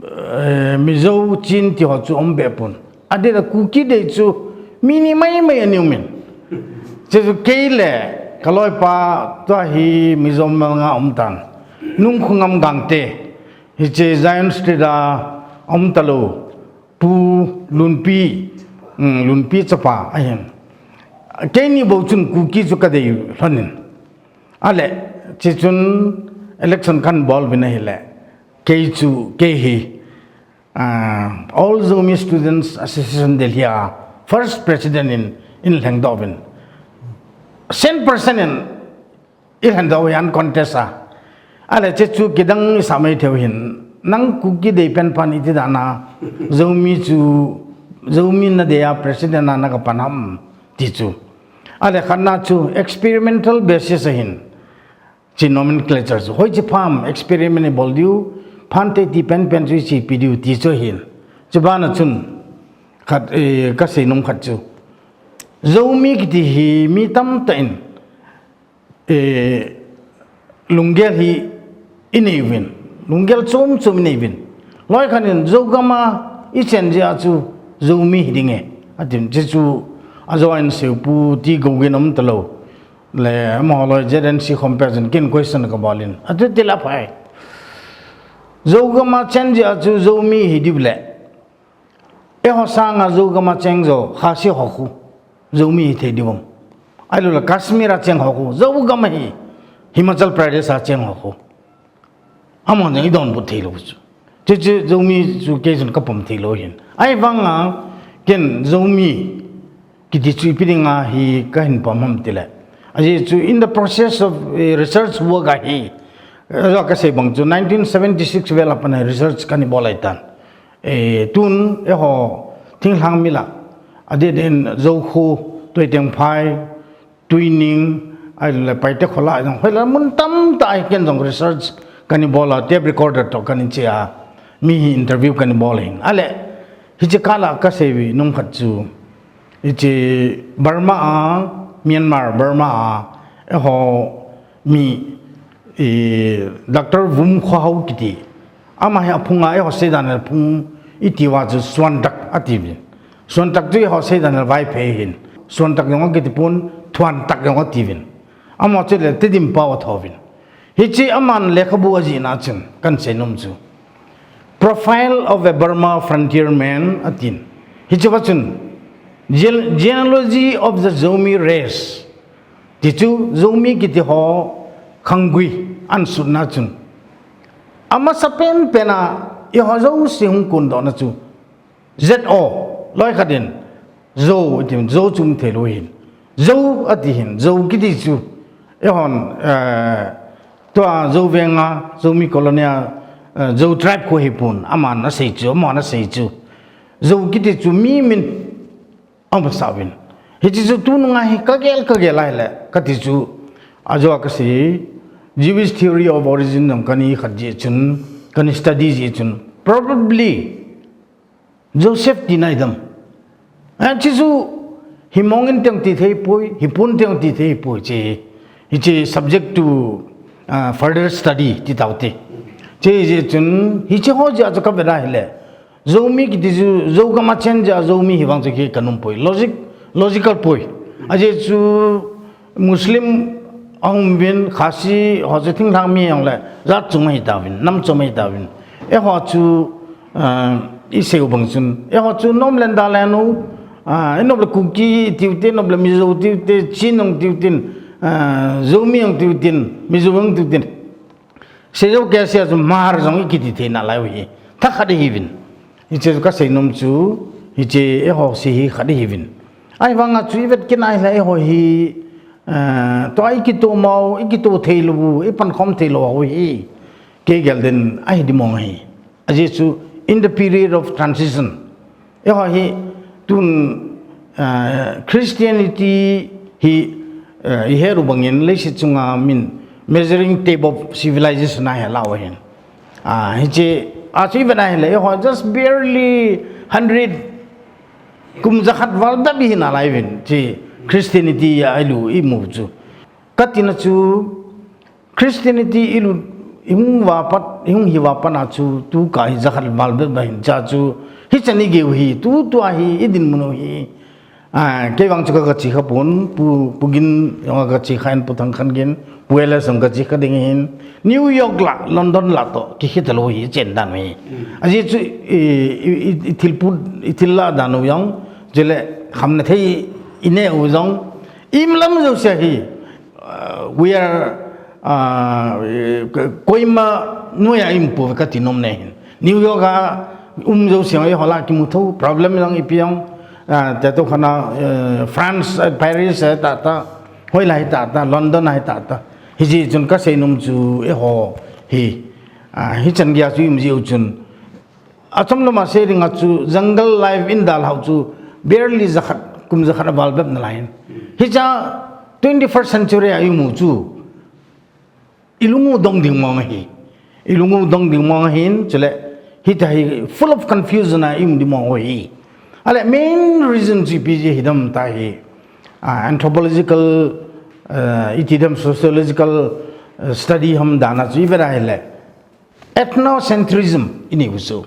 eh, Mizo Chin ti ho chu um be pon. Adeh a Kuki dei chu mi ni mai mai ani umin. Hiche chu kei le ka loipa tua hi Mizo Malnga um tan. Nungkhongam Gangte. Hiche Zion Street a um talou. Pu Lunpi, um, Lunpi chapa ahin. Keini bou chun Kuki chu ka dei lhonin. Ahile, hiche chun election kan bol uvin ahile. Kei chu, kei hi, uh, All Zomi Students Association Delhi a first president in in lhengdoh uvin, cent percent in i lhengdoh uve, uncontest a. Ale hiche chu kidang i sa mai thei u hin, nang Kuki dei pen pan iti dan a Zomi chu, Zomi na dei a president a na ka pan ham ti chu. Ale khatna chu experimental basis a hin, hiche nomenclature chu hoiche pha ham experiment i bol diu, phante ti pen pen chu i chepi diu ti chu ahin. Hiche bana chun khat, eh, ka seinom khat chu, Zomi kiti hi mi tamtah in, eh, lunggel hi i nei uvin, lunggel chom chom i nei uvin. Loi khat in Zogam a i chen jeh a chu Zomi hi ding e, atin, hiche chu ajo a in seipu ti gou gin um talou. Le amaho loi Z N C khom peh chun ken question ka bol in, atu ti la phai. Zogam a chen jeh a chu Zomi hi diu le, eiho sanga Zogam a cheng jo Khasi ho khu Zomi hi thei diu ham? Ahilou le Kashmir a cheng ho khu, Zogam a hi, Himachal Pradesh a cheng ho khu, amahon jong i donbut thei lou chu. Hiche chu Zomi chu kei chun ka pom thei lou hin. Ahivanga ken Zomi kiti chu ipi dinga hi ka hin pom ham ti le, ajeh chu in the process of, eh, research work a hi, eh, ka sei bang chu nineteen seventy six vel a pat a research ka ni bol ahi tan. Eh, tun eiho thinglhang mi lah, adeh deh in Zokho, Tuitengphai, Tuining, ahile Paite kho lah jong, hoilah mun tamtah a hi ken jong research ka ni bol a, tape recorder toh ka ni che a, mi hi interview ka ni bol ahin. Ale, hiche kah lah ka seinom khat chu, hiche Burma a, Myanmar, Burma a, eiho mi, eh, Doctor Vum Kho Hau kiti. Ama hi aphung a, eiho seidan le phung i ti uva chu Suantak ati uvin. Suantak chu eiho seidan le Vaiphei ahin. Suantak jong akiti pon, Thuantak jong ati uvin. Ama chu le Tedim pao a tho uvin. Hiche aman lekhabu ajihna chun, kan seinom chu, Profile of a Burma Frontier Man atin. Hiche va chun, Gene-, Genealogy of the Zomi Race. Ti chu Zomi kiti ho khanggui ahin sutna chun, amasa penpen a eiho jouse hung kondohna chu, Z O, loi khat in, Zo, iti, Zo chu um thei lou hin. Zo, ati hin, Zo kiti chu, eihon, eh, tua Zo venga, Zomi colony a, eh, Zo tribe kho hi pon, aman asei chu, aman asei chu. Zo kiti chu mi min, amasa uvin. Hiche chu tunung a hi ka gel, ka gel ahile, kati chu, ajo a ka sei, Jewish Theory of Origin jong ka ni khat jeh chun, ka ni study jeh chun, probably, Joseph tina idam. Eh, hiche chu, hi mong in teng ti thei poi, hi pon teng ti thei poi, hiche, hiche subject to, ah, further study ti tau te. Hiche jeh chun, hiche ho jeh a chu ka vet ahile, Zomi kiti chu, Zogam a chen jeh a Zomi hi vang chu kei ka nom poi. Logic, logical poi. Ajeh chu, Muslim ahung uvin, Khasi ho chu thinglhang mi jong le, jat chom ahi tauvin, nam chom ahi tauvin. Eiho chu, ah, i sei u bang chun, eiho chu nom len da len u, ah, i nop le Kuki tiu te, nop le Mizo tiu te, Chin jong tiu tin, ah, Zomi jong tiu tin, Mizo jong tiu tin. Seijou kei a chu Hmar jong i kiti thei nalai u hi. Thakhat i hi uvin. Hiche chu ka seinom chu, hiche eiho se hi khat i hi uvin. Ahivang a chu i vet kit a ahile eiho hi, eh, tua i kitoh mau, i kitoh thei lou u, i pankhom thei lou u hi. Kei gel din ahi di mong ahi. Ajeh chu, in the period of transition, eiho hi tun, ah, Christianity hi, ah, i het u bang in leiset chunga min measuring tape of civilization a hi la u ahin. Ah, hiche, a chu i vet a ahile, eiho just barely hundred kum jakhat val bep i hi nalai uvin, hiche Christianity a i lu i mu chu. Ka tina chu, Christianity i lut, i hung uva pat, i hung hi uva pat a chu, tu kah hi jakhat val bep bep ahin, hiche chu, hichan i gei u hi, tu tua hi, i dinmun u hi. Ah, kei vang chu ka, ka che kha pon, Pu, Pu Gin jong ka che kha in, Pu Thangkhanngin, Pu L S jong ka che kha ding ahin, New York lah, London lah toh, kikhel talou hi, chen dan u hi. Ajeh chu, i, i, i, i thil put, i thil lah dan u jong, chule, khamna thei, i neh u jong, im lam jouse hi, uh, we are, uh, koima noiya i um pouve ka ti nom ne hin. New York a um jouse eiho lah kimu thou, problem jong ipi jong, ah, te to khana, eh, France, eh, Paris, eh, ta ta, hoilai ta ta, London, eh, ta ta. Hijeh chun kasei nom chu eiho hi, ah, hichan geiya chu i um jiu chun, achom lama sei dinga chu jungle life in dalhau chu barely jakhat, kum jakhat aval bep nalai in. Hicha twenty-first century a i um u chu i lung u dong ding mong ahi. I lung u dong ding mong ahin, chule hiti hi full of confusion a i um ding mong ahi. Ale main reason chu ipi jeh ham tia hi, ah, anthropological, eh, iti dem sociological, eh, study ham dan a chu i vet a ahile ethnocentrism i nei u chu.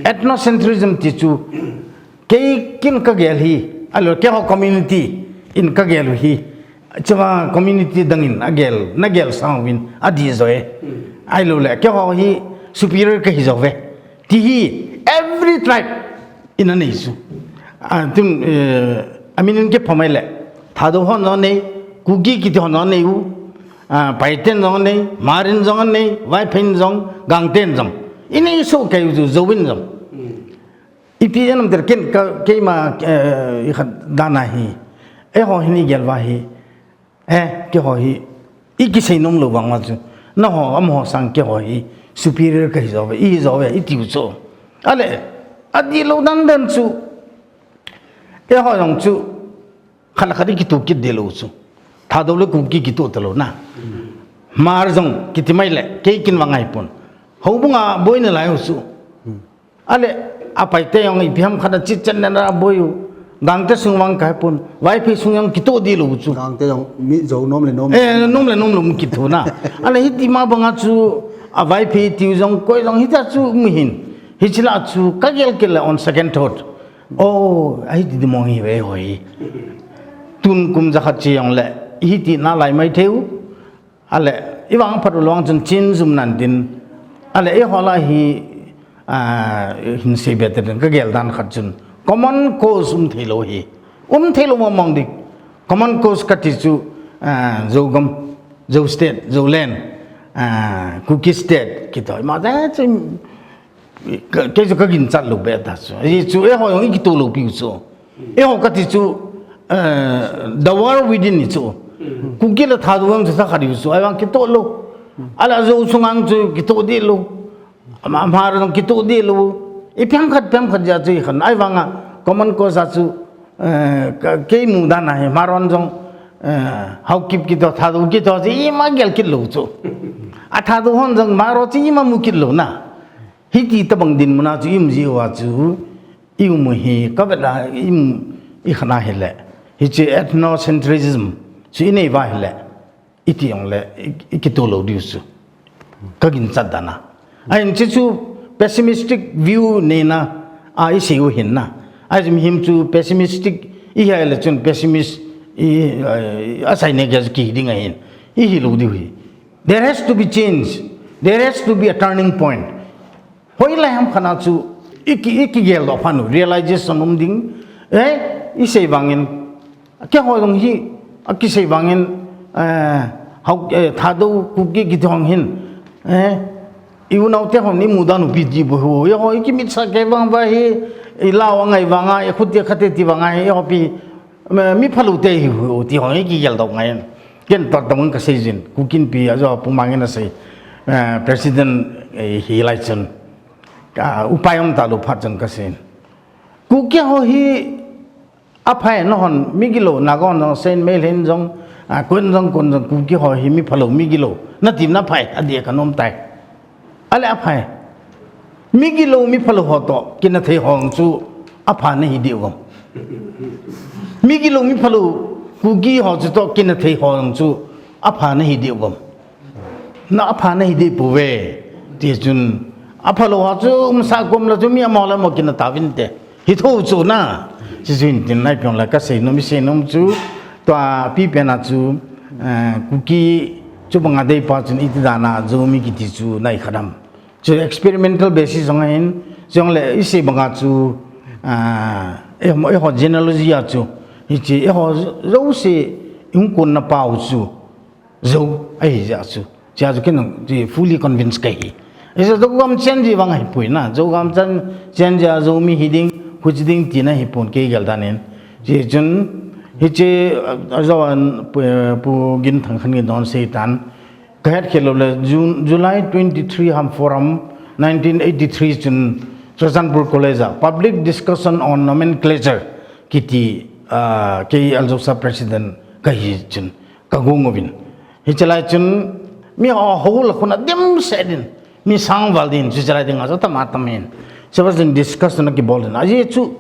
Ethnocentrism ti chu kei kin ka gel hi, ahilou le keiho community in ka gel u hi, chua community dang in agel, na gel sang uvin adih jo e. Ahilou le keiho hi superior kahi jo ve, ti hi every tribe in anei chu. Ah, tun, eh, amin in kipha mai le, Thadou hon jong anei, Kuki kiti hon jong anei u, ah, Paiten jong anei, Hmar in jong anei, Vaiphei in jong, Gangte in jong. I nei soh kei u chu, Zou in jong. Ipi jeh ham itile ken ka, keima, eh, i khat dan a hi, eiho hin i gel uva hi, eh, keiho hi i kisei nom lou vang uva chu, nangho, amaho sang keiho hi superior kahi jo ve, i hi jo ve, i tiu chu. Ale, adih lou dan dan chu, eiho jong chu, khat le khat i kitoh kit deh lou chu. Thadou le Kuki kitoh talou na. Hmar jong kiti mai le, kei kin vang ahi pon. Houbung a boi nalai u chu. Ale, a Paite jong ipi ham khat a chit chan nana boi u. Gangte sung vang kahi pon. Vaiphei sung jong kitoh deh lou chu. Gangte jong mi Zou nom le nom. Eh, nom le nom lou mu kit u na. Ale, hiti ma banga chu, a Vaiphei tiu jong, koi jong hita chu mu hin. Hiche lah chu, ka gel kit le on second thought. Oh, ahi ti di mong hi ve hoi. Tun kum jakhat che jong le, hiti nalai mai thei u. Ale, i vang phat u long chun chin jum nan din. Ale, eiho lah hi, ah, hin sei be te din ka gel dan khat chun. Common cause um thei lou hi. Um thei lou mong mong ding. Common cause kati chu, ah, Zogam, Zou state, Zouland, ah, Kuki state, kiti. Ma da chu Ka, kei chu ka ginchat lou be ta chu. Hichu eiho jong i kitoh lou piu chu. Eiho kati chu, eh, the war within hi chu. Kuki le Thadou jong chu thakhat hiu chu. Ahivang kitoh lou. Ala Zou sunga chu kitoh deh lou. Ama, Hmar jong kitoh deh lou. Ipi ham khat, ipi ham khat jeh chu i khan. Ahivanga common cause a chu, eh, ka, kei mu dan a hi Hmar hon jong, eh, Haokip kitoh, Thadou kitoh chu ima gel kit lou chu. A Thadou hon jong Hmar ho chu ima mu kit lou na. Hiti tabang dinmun a chu i um jiu a chu, i um u hi, ka vet a, i um, i khan a hile. Hiche ethnocentrism chu i nei uva hile. Iti jong le, i, i kitoh lou diu chu. Ka ginchat dan a. Ahin hiche chu pessimistic view neina, a i sei u hin na. Ahin mihem chu pessimistic, i hi a le chun pessimist, i, a, a sai ne ge ki ding ahin. I hi lou diu hi. There has to be change. There has to be a turning point. Hoilai ham khat a chu i ki, i kigel doh phat u, realization um ding. Eh, i sei vangin, keiho jong hi, a kisei vangin, eh, Hao, eh, Thadou, Kuki kiti hon hin, eh, i unau te hon i mu dan u ipi ti bou hiu, eiho i kimit sa kei vang uva hi, i lau angai vanga, i khuti khate ti vanga hi, eiho ipi, mi, mi phalou te hiu, ti hon i kigel doh ngai. Ken toh tong ka sei jin, Kuki Inpi a jo Pu Mang in a sei, eh, President, eh, hi lai chun. Ka upai um talou phat chun ka sei. Kuki ho hi aphai na hon, migilou, Naga hon jong, Saint Mel hin jong, a, kun jong, kun jong, Kuki ho hi mi phalou, migilou. Na tim na phai, adih ka nom tai. Ale aphai. Migilou, mi phalou ho toh, kina thei ho chu, apha na hi diu vang. Migilou, mi phalou, Kuki ho chu toh, kina thei ho chu, apha na hi diu vang. Na apha na hi deh pouve. Ti chun, aphalou ho chu, um sa kom la chu, mi amo le amo kina tauvin te. Hi thou chu na. Chuche chu hin tin nai piong la ka sei nom, i sei nom chu, tua pi pen a chu, eh, Kuki chu banga dei pa chun iti dan a Zomi kiti chu nai kha dem. Chu experimental basis jong ahin, jong le i sei banga chu, ah, eiho, eiho genealogy a chu, hiche eiho jouse i hung kon na pau chu, Zou ahi jeh chu. Chea chu ken jong, chu fully convinced ka hi. Hiche Zogam change vang ahipoi na. Zogam chan change a Zomi hiding, huchi ding tina ahipon kei gel danin. Hichun, hiche, a, ajawan Pu, Pu Ginthang khan kidon seitan. Kahet khel lou le, June, July twenty-three ham forum, nineteen eighty-three chun Churachandpur College a Public Discussion on Nomenclature kiti, ah, kei Aljosa President kahi chun kagong uvin. Hichelai chun mi ho, ho la khun adimset in, mi sang val din, chu chelai ding ajo tam atam in. Chua chun discussion akibol in. Ajeh chu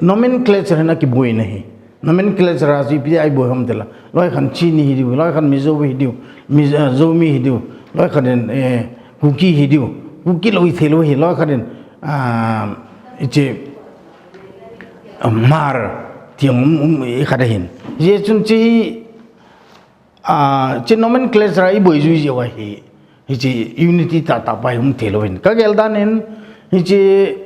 nomenclature hin akiboi na hi. Nomenclature a chu ipi a iboi ham tile. Loi khan Chin hidiu, loi khan Mizo hidiu, Mizo, Zomi hidiu, loi khan in, eh, Kuki hidiu, Kuki lou ithei lou hi, loi khan in, ah, hiche, ah, Hmar, ti um, um, ikhat ahin. Hiche chun hiche hi, ah, hiche nomenclature a iboi jui jeh uva hi, hiche unity tahtah pa hi um thei lou hin. Kagel danin, hiche,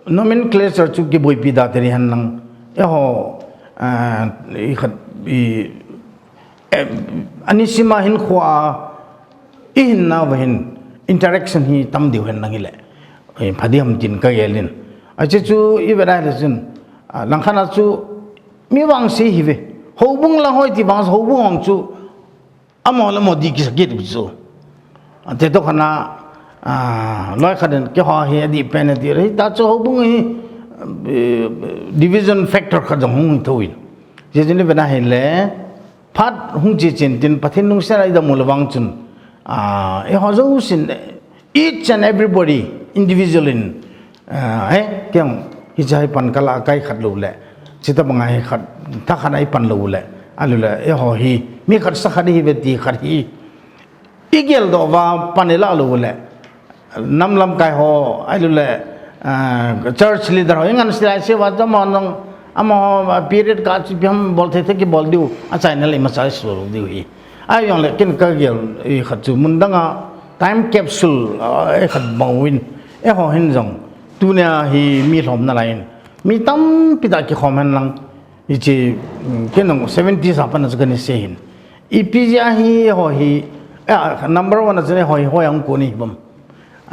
nomenclature chu kiboipi da teri hen lang. Eiho, ah, ikhat, i, eh, ani sima hin khua, ihin nauva hin interaction hi tam diu hen lang hile. Eh, pha diham tin kagel in. Ajeh chu ivet a hile chun, ah, langkhat a chu mi vangse hive. Houbung lang hoi ti vang houbung hong chu, amaho le amaho di kisa kit u chu. Ate to khana, ah, loi khat in keiho hi adih pen ati re. Hita chu houbung hi, eh, division factor khat jong hung thou in. Hiche chun ivet a hile, phat hung che chen tin Pathen lungset a idam u le vang chun, ah, eiho jousen, each and everybody individual in, ah, eh, kei jong hiche hi pan kala kai khat lou le, hitabang a hi khat, tha khat a ipan lou le, ahilou le, eiho hi, mi khat sa khat ihiuve ti khat hi, igel doh uva pan ilah lou le, nam lamkai ho, ahilou le, ah, church leader ho, ingansei lai seuva chu amaho jong, amaho period kah chu ipi ham bol thei thei kibol diu, achaina le imacha iso lou diu hi. Ahijongle ken kagel, ikhat chu mun dang a time capsule, ah, ikhat bang uvin, eiho hin jong, tunia hi mi lhom nalai in, mi tampi tah kikhom hen lang, hiche, mm, ken jong seventies a pat a chu kana sei hin. Ipi jeh a hi, eiho hi, ah, number one a chun eiho hi, hoiya hung kon ihiuvem.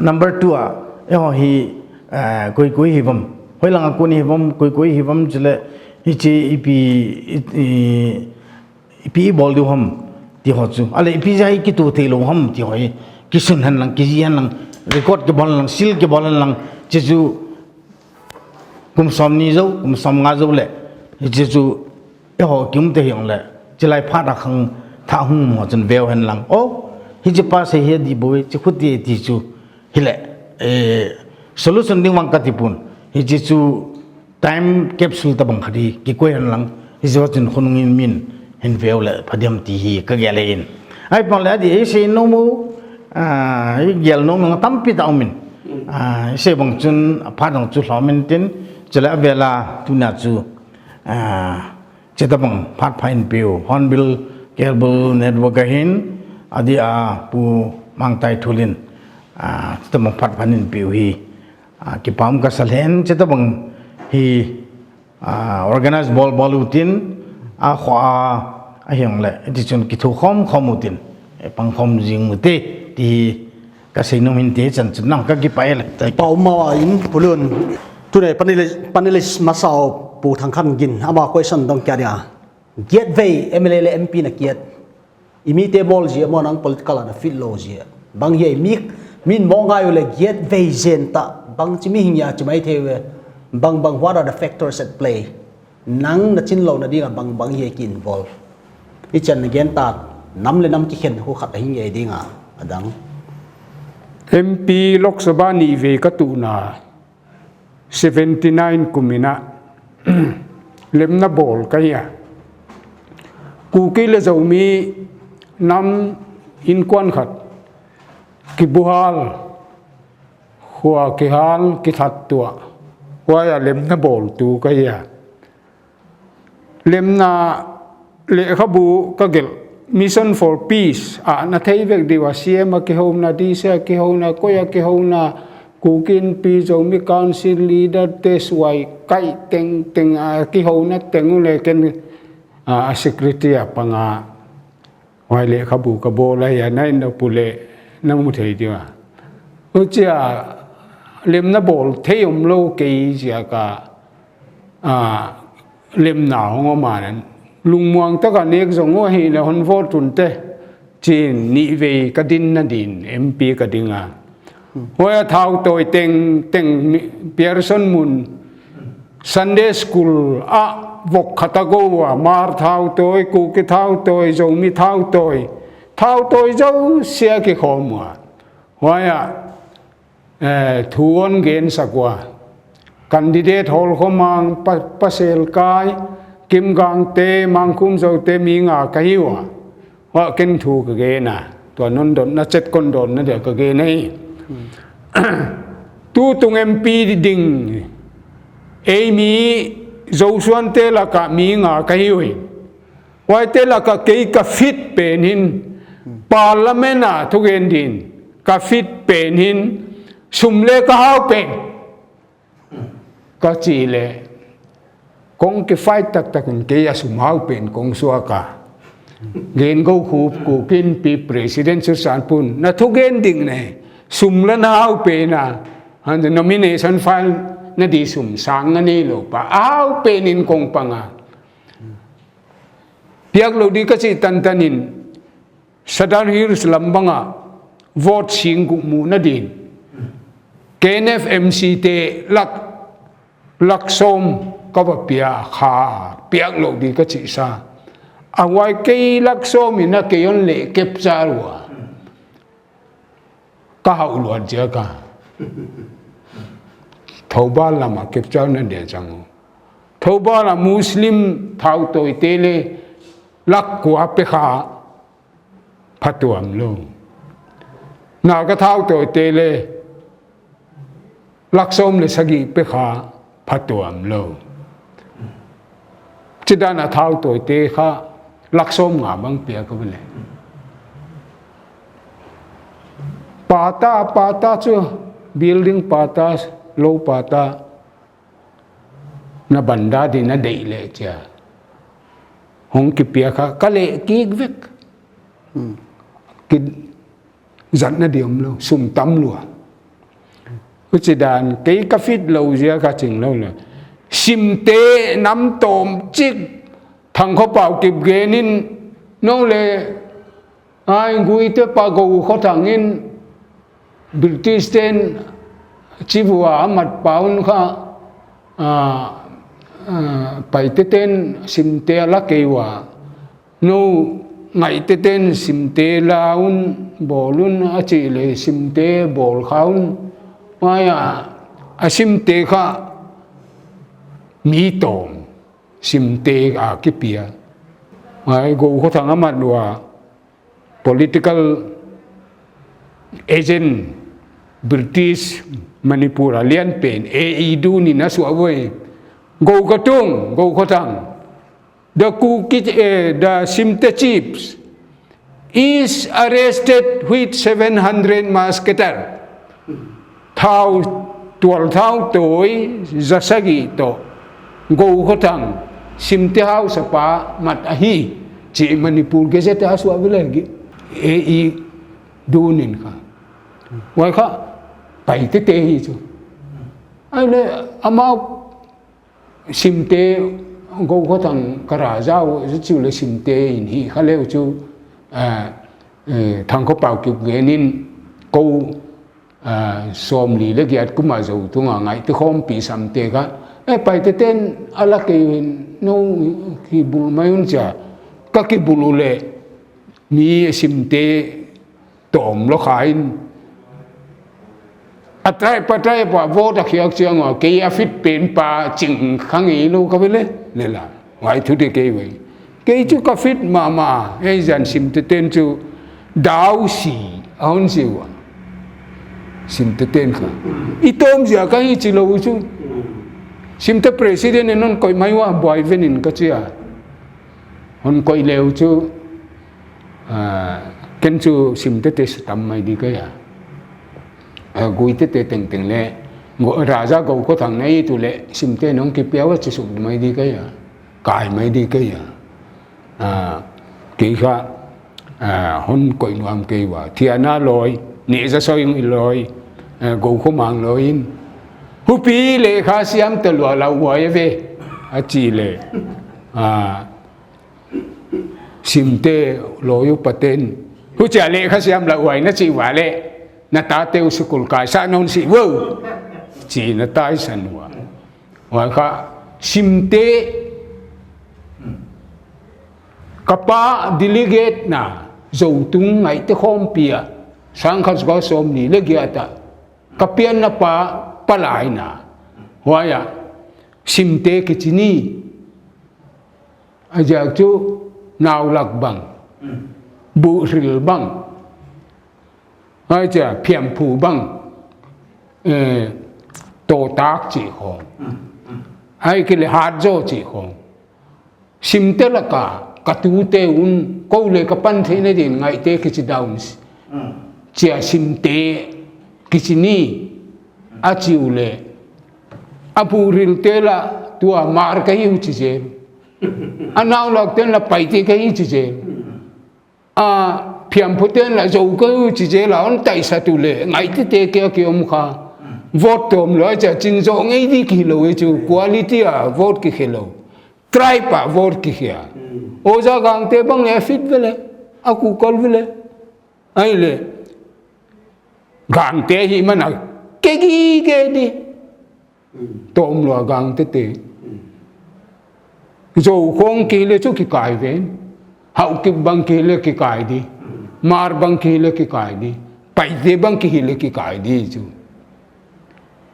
Number two a, eiho hi, eh, koi koi ihiuvem. Hoilang a kon ihiuvem, koi koi ihiuvem chule, hiche ipi, i, i, ipi ibol diu ham, ti ho chu. Ahile ipi jeh a hi kitoh thei lou ham, ti ho hi. Kisun hen lang, kijih hen lang, record kibol hen lang, seal kibol hen lang, hiche chu kum som ni jou, kum som nga jou le, hiche chu eiho kium te hijongle, chulai phat a khangthah hung um ho chun veu hen lang. O, hiche pa sei hi adih bou e, hiche khu ti e ti chu. Hile, eh, solution ding vang kati pon. Hiche chu time capsule tabang khat hi kikoi hen lang. Hiche va chun khonung in min hin veu le pha diham ti hi kagel e in. Ahivang le adih, isei nom u, ah, igel nom u tampi tah um in. Ah, isei bang chun aphat jong chu lhom in tin, chule avel a tunia chu, ah, hitabang phat pha eipeu, Hornbill Cable Network a hin, adeh a Pu Mangtaithul in, ah, hitabang phat pha eipeu hi, ah, kipa um kasa lheh in, hitabang hi, ah, organize bol bol utin, akhoa, ahijongle, hiti chun kithokhom khom utin, eh, pangkhom jing ute, ti hi kasei nom hinte, chan chun nang kakipah e le. Kipa um mama in, Pu Lun, tuni panelist, panelist masa u Pu Thangkhangin'n, ama question dong kit ding a. Giet vei M L A le M P na kiet. Imite bol jeh a mo, nang political a na fit lou jeh a. Bang hi mi, min mo ngai u le giet vei jen tah. Bangchi mihing a chu mai thei uve. Bang bang, what are the factors at play? Nang na chin louna ding a bang bang hi ki involve. Ichan na gen ta, nam le nam kikhen khu khat ahi nge ding a, adang. M P Lok Sabha ni vei ka tuh na, seventy nine kum in a, lemna bol ka hi a. Kuki le Zomi nam inkuan khat kibuhal, khua kihal, kithat tua, huai a lemna bol tu ka hi a. Lemna lekhabu ka gelh, Mission for Peace, a na thei vek diu a, C M a kihouna, D C a kihouna, koi a kihouna, Kuki Inpi, Zomi Council leader te suai kai teng teng a kihouna teng u le ken, a, a secretary a pang a. Huai lekhabu ka bol a hi a, na in na pu le na mu thei diu a. Huchia lemna bol thei umlou kei jeh a ka, a, lemna hung um a, lungmuang taka nek jong u ahile hon vote un te, tin nivei ka dinna din M P ka ding a. Hoiya thautoi teng teng mi, Pearson mun Sunday school a vok khat a go uva, Hmar thautoi, Kuki thautoi, Zomi thautoi, thautoi jouse a kikhom uva. Hoiya, eh, thu hon gensak uva. Candidate Holkhomang, Pa, Pasel Kai, Kim Gangte, Mangkhum Zote mi nga ka hi uva. Hua ken thu ka gen a. Tua non dotna chet kon dotna dia ka gen ahi. Tutung M P ding. Eimi Zosuante laka mi nga ka hi uve. Huaite laka kei ka fit pen hin, Parliament a thugen din ka fit pen hin, sum le ka hao pen. Ka chi le, kong ki fight taktak in kei a sum hao pen kong suak a. Gen go khu ku kin pi president chu san pun, na thugen ding nei, sum le na hao pen a, han nomination file na di sum sang a nei lou pa, a hao pen in kong pang a. Piak lou di ka chi tantan in, Sadar Hills lam banga vote sing gup mu na din. K N F M C te lak, lak som ka va pia kha, piak lou di ka chi sa. A huai kei lak som in a kei hon le kep cha lua. Ka hau luat jia ka. Thoubal lama kep cha na dia chang u. Thoubal a Muslim thautoi te le lak kua pe kha phatuam lou. Naga thautoi te le lak som le sagi pe kha phatuam lou. Chidan a thautoi te kha lak som nga bang pia ka bele. Pata, pata chu building pata, lou pata. Na banda di na dei le chia. Hong kipia kha, ka le kik vek. Hmm. Ki zatna di um lou, sum tam lua. Huchidan, kei ka fit lou jia ka ching lou le. Simte nam tom chik, Thangkhopau Kipgen in, no le, Ai, Guite pa Gou Khothang in British ten chivua amat paun kha, a, a, Paite ten Simte ala keiua. No Ngaite ten Simte laun bolun a chi le Simte bol khaun. Ai a, a Simte kha mi tom. Simte a kipia. Ai, Gou Khothang amat lua. Political agent British Manipur a lian pen A E Dun in a suah voi. Gou Khatung, Gou Khothang. The Kuki, eh, the Simte chiefs is arrested with seven hundred musketer. Thao, tual thao toi, zasagi to. Gou Khothang, Simte hausapa mat ahi. Chi Manipur Gazette a suah vele gi. A E Dun in kha. Wai kha, Paite te hi chu. Ai le, amau Simte Gou Khothang ka raja u chu le Simte in hi kha leu chu, eh, eh, Thangkhopau Kipgen in ko, eh, somli le giat kuma zo tunga Ngaite khompi Samte kha, eh, Paite ten ala kei in no kibul mai un cha ka kibul u le mi Simte Tom lo kha in. A trai pa trai pa vote a khiak chiang a, kei a fit pen pa ching kha ngei lo ka vele, le la. Wai thu te kei vei. Kei chu ka fit mama, ei jan Simte ten chu dau si, a hon si wa. Simte ten kha. I tom zia ka hi chi lo chu. Simte president in non koi mai wa buai ven in ka chia. Hon koi leu chu, a, ken chu Simte te sutam mai di kei a. A, Guite te teng teng le, Go-, Raja Gou Khothang nei tu le, Simte nong kipia wa chu suk mai di kei a. Kai mai di kei a. A, kei kha, a, hon koi nuam kei wa. Thiana loi, ne za soi loi. eh, Goukhomang loi in, hupi lekha siam talua lau huai ve, achi le, ah, Simte loi upaten, huchia lekha siam lau huai nachi uva le, natate u sikul kaisah nahi uve, chi nataisan uva. Huai kha Simte, kapa delegate na, Zotung Ngaihte khompi a, sangkhat jakou somni le giat a, kapianna pa palai na. Huai a, Simte kichi ni, ajeh chu naulak bang, buhril bang, ai cha phiamphu bang, eh, totak chi khong, ai kile hatjo chi khong. Simte laka, katute un, kou le kapan theina din Ngaihte kichi dau, chia Simte kichi ni, achi u le, abuhril te la tua Hmar kahiu chi jel, anaulak ten la Paite kahi chi jel, aphiamphu ten la Zo kahiu chi jel a hon taisat u le, Ngaihte te kia kiom kha. Vote tom lou a cha chin jo ngei di kilou e chu, quality a vote kikhe lou. Tribe a vote kikhia. Oja Gangte bang le fit vele, akukol vele. Ahile, Gangte hi mana kegi kedi. Tom lou a Gangte te. Zo khong kile chu kikai ven. Haokip bang kile kikai di. Hmar bang kile kikai di. Paite bang kile kikai di chu.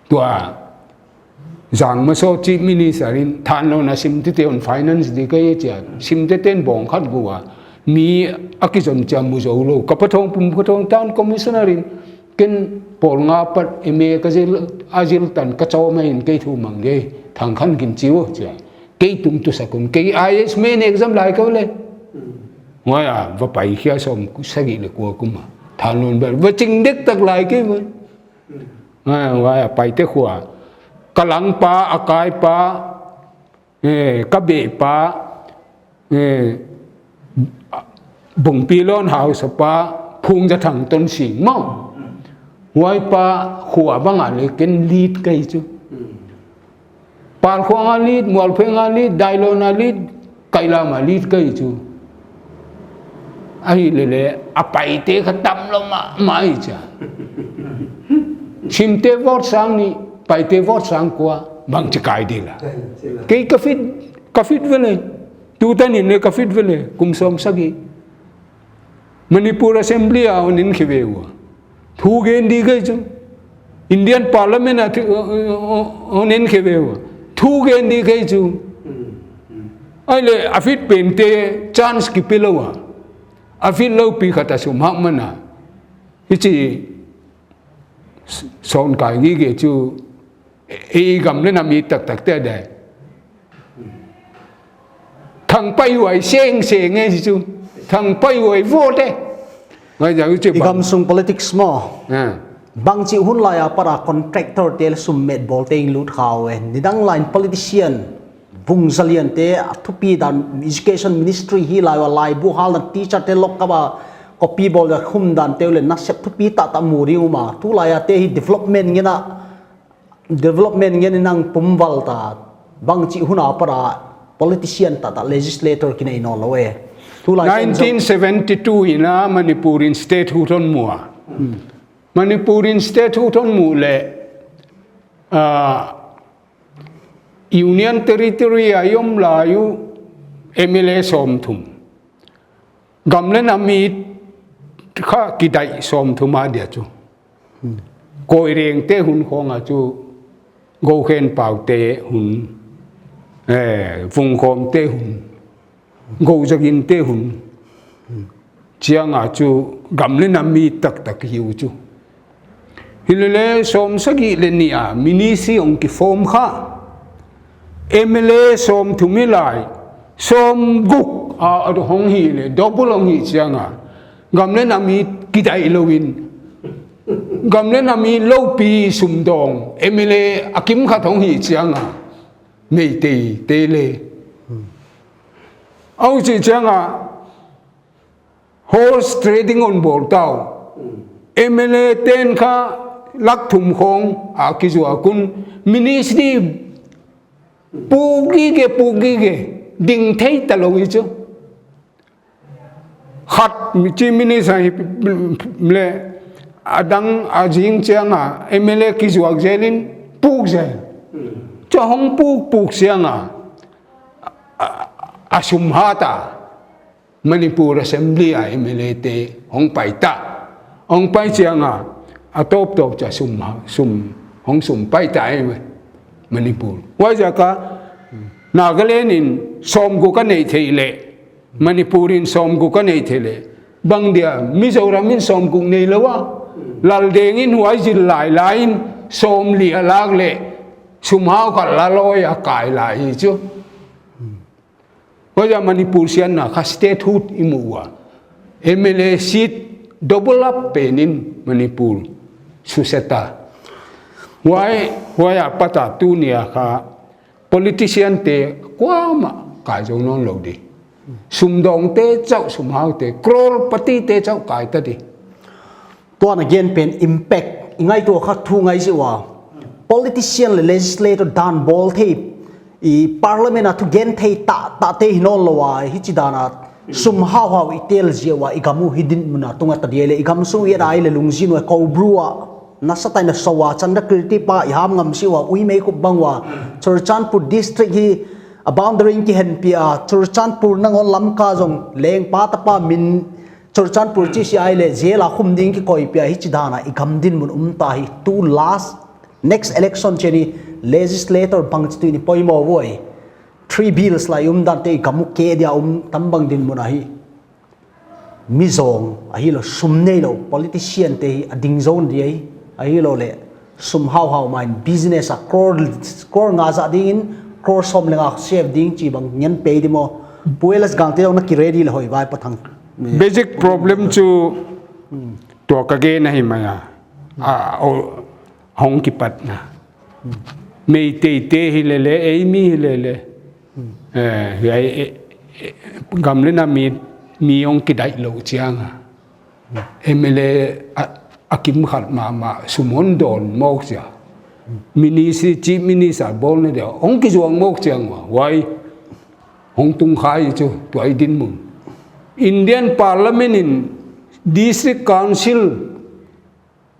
Tua, Jangmaso Chief Minister in thanlou na Simte te hon finance di kahi chia, Simte ten bong khat gua, mi akijon chia mu jou lou, Kapathong, Pumkathong Town Commissioner in, ken pol nga pat M A kajil, ajil tan kachom a in kei thu mang ge, Thangkhanginchi u chia. Kei tung tu sakun, kei I A S main exam lai kau le. Huai a, va pai khia som sagi le kua kum a. Thanlou bel, va ching dek tak lai kei mo. Huai, huai a Paite khua. Kalangpa, Akaipa, eh, Kabehpa, eh, Bungpilon hausapa, Phungjathang Tonsing mo. Huai pa khua bang a le ken lead kahi chu. Palkhuang a lead, Mualpheng a lead, Dailon a lead, Kailam a lead kahi chu. Ahile le, a Paite kha tam lou mama hi cha. Simte vote sang ni, Paite vote sang kua, bang chi kai di la. Kei ka fit, ka fit vele. Tutan in le ka fit vele, kum som sagi. Manipur Assembly a hon in khive ua. Thu gen di kahi chu. Indian Parliament a thu, uh, uh, uh, hon in khive ua. Thu gen di kahi chu. Ahile a fit pen te chance kipe lou a. A fit lou pi khat a sum hah man a. Hichi son kai gige chu. I gam le nam i tak tak te dai. Thangpai huai seng seng e chu. Thangpai huai vote e. Ngai ja u che I bang. Gam sung politics mo. Eh. Bang chi hun lai a para contractor te le sum met bol te in lut khau e. Nidang line politician. Vung zalian te a thupi dan education ministry hi lai wa lai bu hal na teacher te lok kaba copy bol da khum dan te le nasep thupi ta ta mu ri uma. Tu lai a te hi development nge na Development ngen in ang pumval ta, bang chi hun a para politician ta ta legislator kinei no lo e. Tulai ten jong nineteen seventy-two in a Manipur in statehood hon mu a. Hmm. Manipur in statehood hon mu le, ah, Union Territory a i om lai u M L A somthum. Gam le nam mi kha kidai somthum a dia chu. Koireng te hun khong a chu, Gokhenpau te hun, eh, Vungkhom te hun, Gojagin te hun. Chiang a chu gam le nam mi tak tak hiu chu. Hilele som sagi le ni a ministry ong ki form kha. M L A som thum hi lai, som guk a, a hong hi le, double hong hi chiang a. Gam le nam hi kidai lo in. Gam le nam hi lopi sum dong, M L A a kim khat hong hi chiang a. Meitei te le. Au chi chiang a, horse trading on bol tau. M L A ten kha Lakh thum khong a kijuak un, ministry puk gige, puk gige, ding thei talou hi chu. Khat mi, Chief Minister hi le, adang a jing chiang a M L A kijuak jel in puk jel. Chu hong puk, puk chiang a, a, a sum hat a. Manipur Assembly a M L A te hong pai ta. Hong pai chiang a, a top top cha sum ha, sum, hong sum pai ta e Manipur. Huaijiak a Nagaland in som guk a nei thei le, Manipur in som guk a nei thei le, bang dia Mizoram in som guk nei lou a, Laldeng in huai jil lai lai in som li a lak le, sum hao khat la loi a kai lai hi chu. Huaijiak Manipur siatna kha statehood i mu ua. M L A seat double up pen in Manipur suse ta. Huai, huai a pat a tunia kha politician te kuamah kai jou nawn lou di. Sum dong te chauh, sum hao te, crore pati te chauh kai ta di. Tua na gen pen impact, i ngaito kha thu ngai jeh ua. Politician le legislator dan bol thei, i parliament a thu gen thei tah tah te hi nawn lou a, hichi dan a sum hao hao i tel jeh ua, i gam u hi dinmun a tung a ta di le, i gam sung i et a le Lungjin u Koubru a, nasatah in a so a, Chandrakirti pa i ham ngam si ua, Uimei khup bang ua, Churachandpur district hi a boundary in kihen pi a, Churachandpur nangon Lamka jong lengpa tapa min Churachandpur chi si a le jail a khum ding kikoi pi a, hichi dan a i gam dinmun um ta hi, tu last, next election cheni legislator bang chi tu ni poimo voi. Three bills lai um dan te i gam u ke dia um tam bang dinmun a hi. Mi jong, ahilou sum neilou, politician te hi a ding jou di ahi, ahilou le, sum hao hao ma in business a crore, crore nga ja ding in, crore som le nga save ding chi bang ngen pe di mo. Pu L S Gangte jong na ki ready le hoi vai pa thang. Basic problem chu tua ka gen ahi mai a. A, o, hong kipat na. Meitei te hi le le, ei mi hi le le. Eh, hi ai, eh, eh, gam le nam mi, mi hong kidai lou chiang a. M L A a, a kim khat mama sum hon don mok chia. Minister, Chief Minister bol na dia hong kijuang mok chiang a. Huai hong tung khai chu, tua i dinmun. Indian Parliament in District Council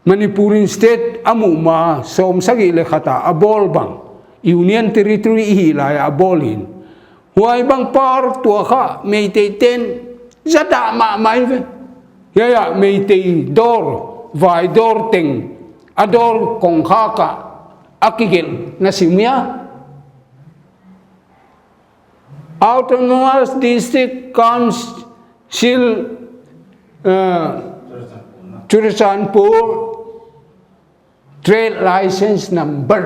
Manipur in state a mu ma som sagi le khat a a bol bang, Union Territory i hi lai a a bol in. Huai bang par tua kha Meitei ten jada ma mai ve. Ya ya Meitei dor, vai dor teng, a dor kong kha ka, a kigel na simia. Autonomous District Council, uh, Churachandpur Trade License Number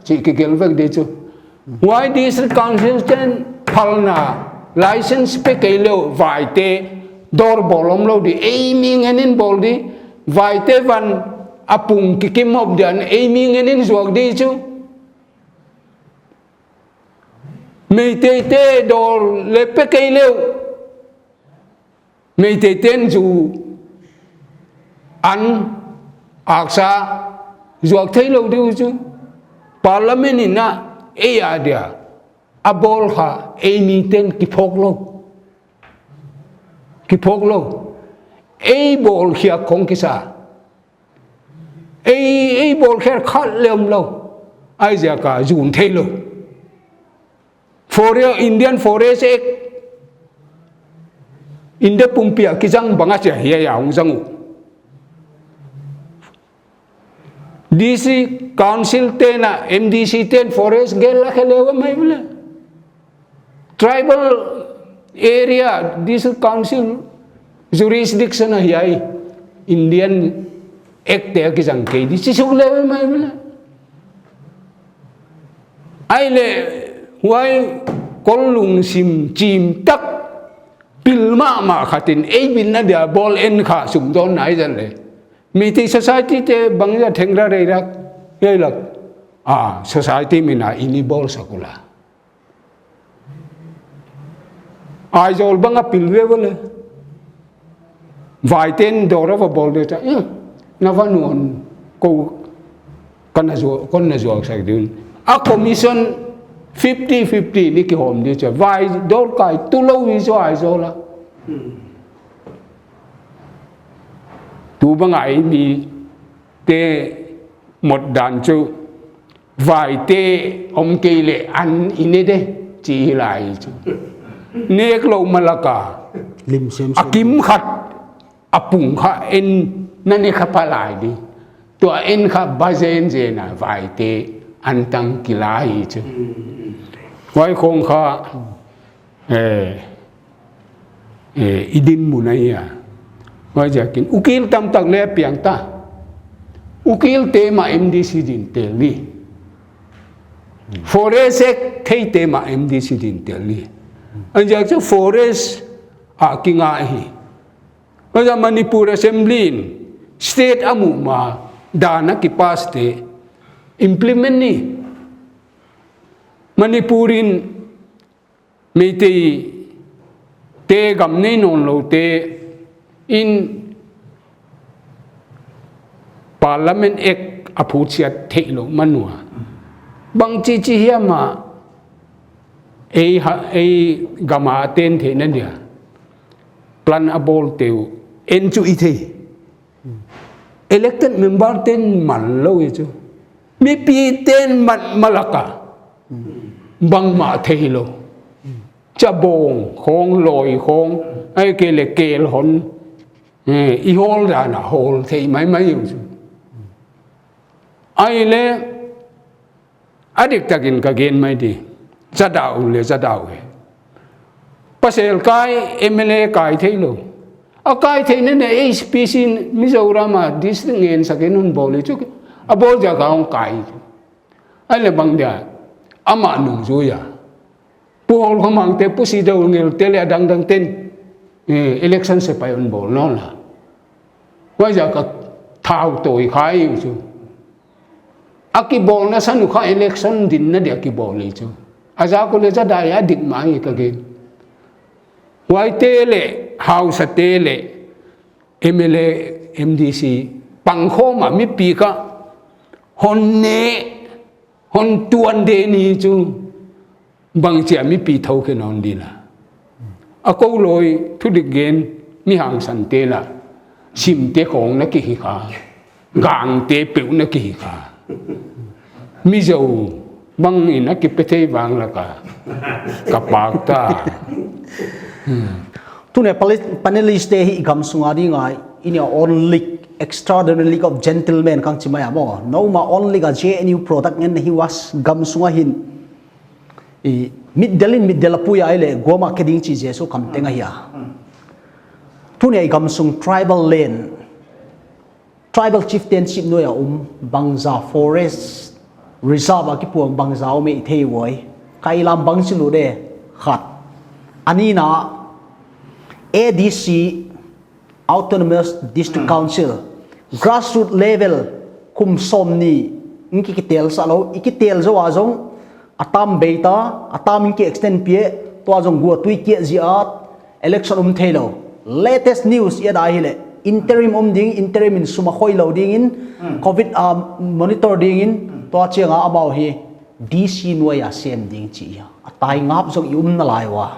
chi kigel vek di chu. Huai District Council ten phalna license pe kei leu vai te dor bol om lou di, ei mi ngen in bol di, vai te van a pung kikim op dian ei mi ngen in zuak di chu. Meitei te dor le pe kei leu. Meitei ten zu an aksa zuak thei lou diu chu. Parliament in a ei a dia a bol kha ei mi ten kiphok lou. Kiphok lou. Ei bol khia kong kisa. Ei, ei bol kher khat le om lou. Ai zia ka zun thei lou. Fore-, Indian Forest Act. India pumpi a kijang banga chia hia ya hong jang u. D C Council tena, M D C ten Forest gel la khe lewa mai bula. Tribal area, District Council jurisdiction ahi ai, Indian Act te kijang kei di chisuk le mai bula. Ai le, huai kol lungsim chim tak pil mama khatin ei bin na dia bol en kha sum don nai jan le. Meitei society te bang ja thengra rei rak, ei lak. Ah, society mina ini bol sakula. Aizawl banga pil ve vale. Vaiten dora va bol de ta. Eh, na va nuan ko Kana jo, kana jo sak ding. A commission fifty fifty ni kihom ding chu. Vai dol kai tu lou hi jo ai jo la. Tu bang ai mi te mot dan chu. Vai te om kei le an ine de chi lai chu. Nek lou malaka. Lim sem sem. A kim khat. A pung kha en na ne kha palai di. Tua en kha ba jen jen a vai te an tang kilai chu. Vai khong kha, eh, eh, i din mun a hi a. Vai ja kin. Ukil tam tak le piang ta. Ukil te ma M D C din tel ni. Forest Act thei te ma M D C din tel ni. An ja chu forest a kinga hi. Kaja Manipur Assembly in state amu ma dan a kipass te implement ni. Manipur in Meitei te gam nei non lou te in Parliament Act a phusiat thei lou manua. Bang chi chi hiam a ei ha, ei gam a ten thei na dia. Plan a bol teu, en chu i thei. Elected member ten man lou i chu. Mipi ten man malaka. Bangma thei lou. Chabong, khong, loi, khong, ai ke le kel hon. Eh, i hol dan a hol thei mai mai u chu. Ai le, Adik takin ka gen mai di. Zadau le zadau e. Pasal kai M L A kai thei lou. A kai thei ne ne H P C Mizoram a district ngen sakin un bol i chu. A bol ja ka hong kai. Ai le bang dia. Ama nung ju ya. Pu Hol Khomang te, Pu Sidou Ngel te le adang dang ten, eh, election sepai un bol non la. Vai ja ka thau toi khai u chu. A kibolna sanu kha election din na dia kibol i chu. A ja ko le ja dai a dik mai ka gen. Vai te le, Hausa te le, M L A, M D C, pangkhom a mipi kha hon ne, hon tuan de ni chu bang chia mipi thou ke non di la. A ko loi thudik gen mi hangsan te la. Sim te khong na kihi kha. Gang te peu na kihi kha. Mizo bang in a kipe thei vang la ka. Ka pak ta. Tune pali-, panelist te hi i gam sunga dinga in your own league, extraordinary league of gentlemen kang chi mai a mo. No ma own league a J N U product ngen na hi was gam sunga hin. I mitdel in mitdel a pui a ile goma ke ding chi Jesu kam tenga hi a. Tune i gam sung tribal land. Tribal chieftainship noi a um bangza forest reserve a kipuang bangza um e i thei voi. Kai lam bang si lu de khat. Ani na A D C Autonomous District Council grassroot level kum som ni ngi kitel sa lo i kitel zo a zong Atam beita, atam in ki extend pie, tua jong gua tui kia zia, election um thei lo. Latest news ia dai hile, interim um ding, interim in suma khoi lo ding in, covid a monitor ding in, tua chiang a amau hi D C nuai a sem ding chi ia. Atai ngap jong i um na lai ua.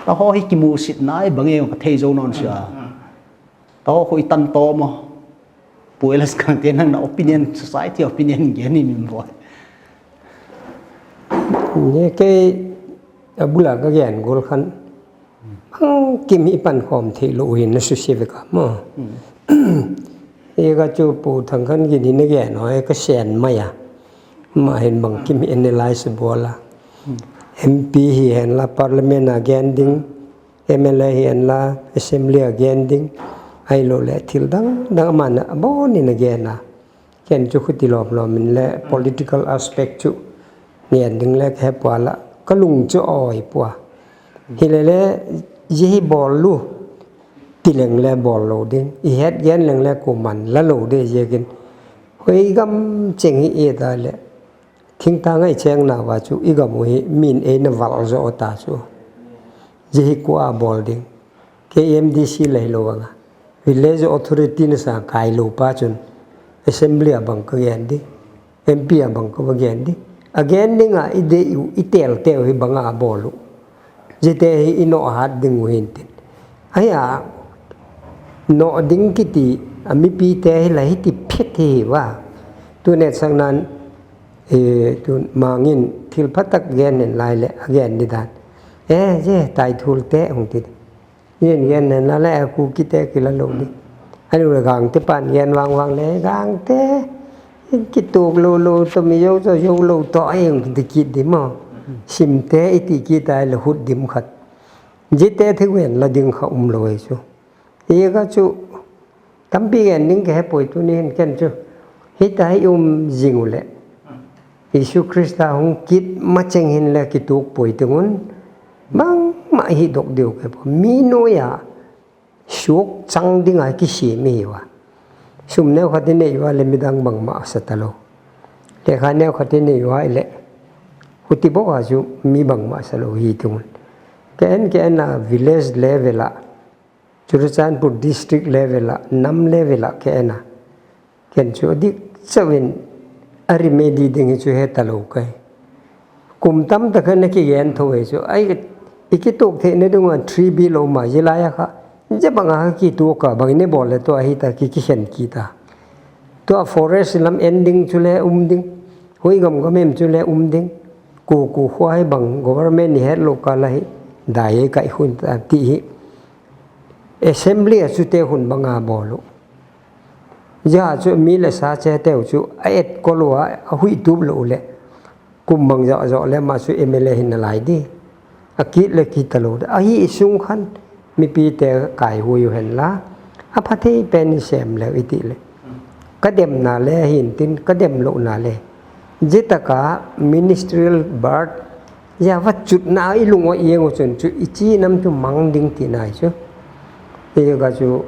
Taho hi kimusit nai bang e ka thei zo non sia. Taho khu i tan to mo. Pu Elias Kangte nang na opinion, society opinion gen ni min boi. Ye kei abula ka gen gol khan. Bang kim hi pan khom thei lo hin na su se ve ka mo. Ye ka chu Pu Thangkhangen hi na gen ho ka sen mai a. Ma hin bang kim hi analyze bol a. M P hi hen la parliament a gen ding. M L A hi en la, assembly a gen ding, ai lo le thil dang dang aman a bon in a gen a. Ken chu khuti lom lom in le political aspect chu ngen ding le ka he pua la, ka lung chu oi pua. Hi le le, zi hi bol lu, ti leng le bol lo ding, i het gen leng le kuman la lo de zi kin. Hoi gam cheng hi e ta le, Thingtang a i cheng nauva chu i gam u hi min eina val zo ta chu. Zi hi kua bol ding. K M D C lei lo anga. Village authority na sa kai lo pa chun. Assembly a bang ka gen di, M P a bang ka va gen di. A gen ding a i dei u, i tel teu hi bang a bol u. Jite hi i noh hat ding u hin tin. Ahi a, noh ding kiti, a mipi te hi la hiti phet hi va. Tu netsang nan, e, tu mangin thil phatak gen nen lai le, a gen di dan. E, je, tai thul te, hung ti. Yen gen nen la le, a Kuki te kila lo di. Ani le Gangte pan gen vang vang le, Gangte. Kituk lo lo to mi yo to yo lo to a eng ti kit di mo. Simte i ti kit ai le hut dim khat. Jite thi wen la ding kha um lo ai chu. I ka chu tampi gen ding ke he poi tu ni hen ken chu. Hita hi um jing u le. Jesu Krista hung kit ma cheng hin le kituk poi ti ngun. Bang ma hi dok diu ke po. Mi no ya. Suk chang ding a kisem hi va. Sum neu khat i nei va le midang bang ma sa ta lo. Lekha neu khat i nei va le. Huti bok a chu mi bang ma sa lo hi tung. Ke en ke en a village level a. Churachandpur district level a. Nam level a ke en a. Ken chu a dik chauin a remedy ding hi chu he ta lo kai. Kum tam ta khan a kigen tho hi chu. Ai, i kituk thei na dung a three B lo ma ji lai a kha. Je bang a kituk a bang ne bol le to a hi ta ki ki khen ki ta. To a forest lam ending chu le um ding. Hui gam gam em chu le um ding. Ku ku khua hi bang government ni het lo ka la hi. Dai kai hun ta ti hi. Assembly a chu te hun bang a bol u. Ja chu mi le sa che teu chu a et ko lo a, a hui tup lo le. Kum bang ja jo le ma chu M L A hin na lai di. A kit le kit ta lo. A hi sung khan mipi te kai hui u hen la. A pha thei pen i sem le i ti le. Ka dem na le hin tin ka dem lo na le. Jitaka ministerial bird ya va chut na i lung o i eng u chun chu i chi nam chu mang ding ti nai chu. I ga chu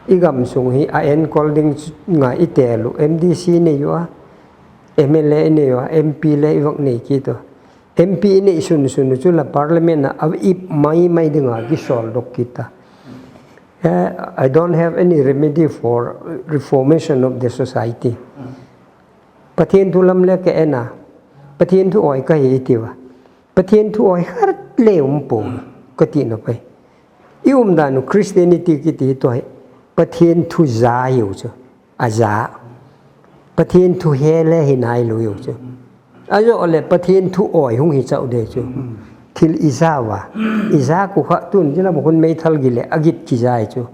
i gam sung hi a en kol ding chu nga i te lu M D C nei u a, M L A nei u a, M P le i vak nei ki to. M P nei sun sun chu la parliament a a ip mai mai ding a ki sol dok ki ta. Eh, I don't have any remedy for reformation of the society. Pathian thu lam le ka en a. Pathian thu oi ka hi ti va. Pathian thu oi khat le um po ka ti na pai. I um dan u Christianity kiti to hi. Pathian thu ja u chu. A ja. Pathian thu he le hi nai lo u chu. A jo le Pathian thu oi hung hi chau de chu. Thil i ja va. I ja ku kha tun jila mo kun mei thal gi le a git ki ja chu.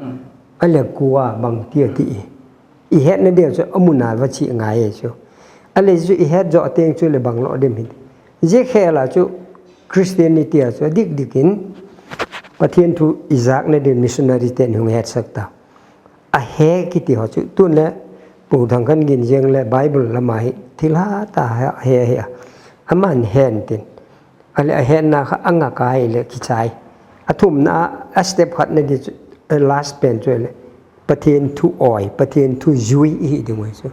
A le ku a bang ti a ti i. I het na deu chu a mun a va chi ngai e chu. A le chu i het jo teng chu le bang lo dem hin. Je khe la chu Christianity a chu dik dik in Pathian thu i jak na din missionary ten hung het sak ta. A he kiti ho chu tun le Pu Thang Khan gin jeng le Bible lama hi thil ha ta he he. A man hen tin. A le a hen na kha a nga ka hi le ki chai. A thum na a step khat na di chu, a last pen chu le. Pathian thu oi, Pathian thu jui i hi ding oi chu.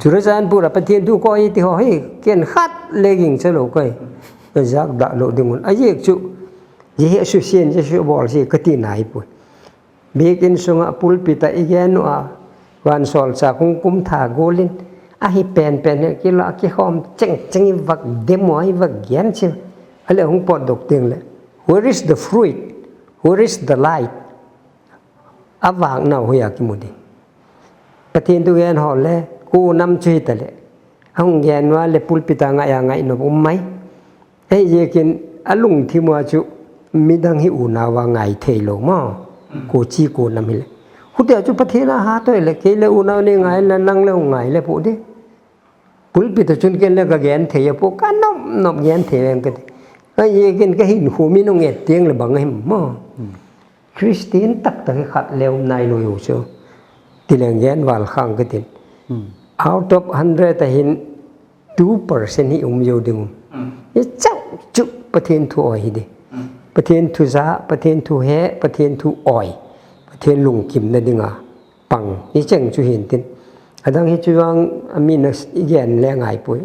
Churachandpur a Pathian thu ko i ti ho hi, ken khat le ging cha lo kai. A jak da lo ding un. A jek chu, je he su sien, je su bol si ka ti nai pu. Biakin sunga pulpit a i gen u a, van sol cha kung kum tha golin, a hi pen pen he ki la ki khom cheng cheng i vak demo i vak gen chi. A le hung pot dok ting le. Where is the fruit? Where is the light? A vak nau hui a ki mu di. Pathian thu gen ho le, ku nam chu hi ta le. A hung gen wa le pulpit a ngai a ngai no um mai. Ei, jekin a lungthim a chu midang hi unau a ngai thei lo mo. Ko chi ko nam hi le. Hutia chu Pathian a ha toi le, kei le unau nei ngai le, nang le hung ngai le pu de. Pulpit a chun ken le ka gen thei a pu, ka nop nop gen thei veng ka ti. Ka jekin ka hin khu mi nung et tiang le bang him mo. Christian tak tak hi khat le um nai lo u chu. Ti le gen val khang ka tin. Out of hundred a hin two percent hi um jo ding um. I chau chu Pathian thu oi hi di. Pathian thu ja, Pathian thu he, Pathian thu oi. Pathian lungkim na ding a pang. I cheng chu hin tin. Adang hi chu vang a mi na s-, i gen le ngai pui.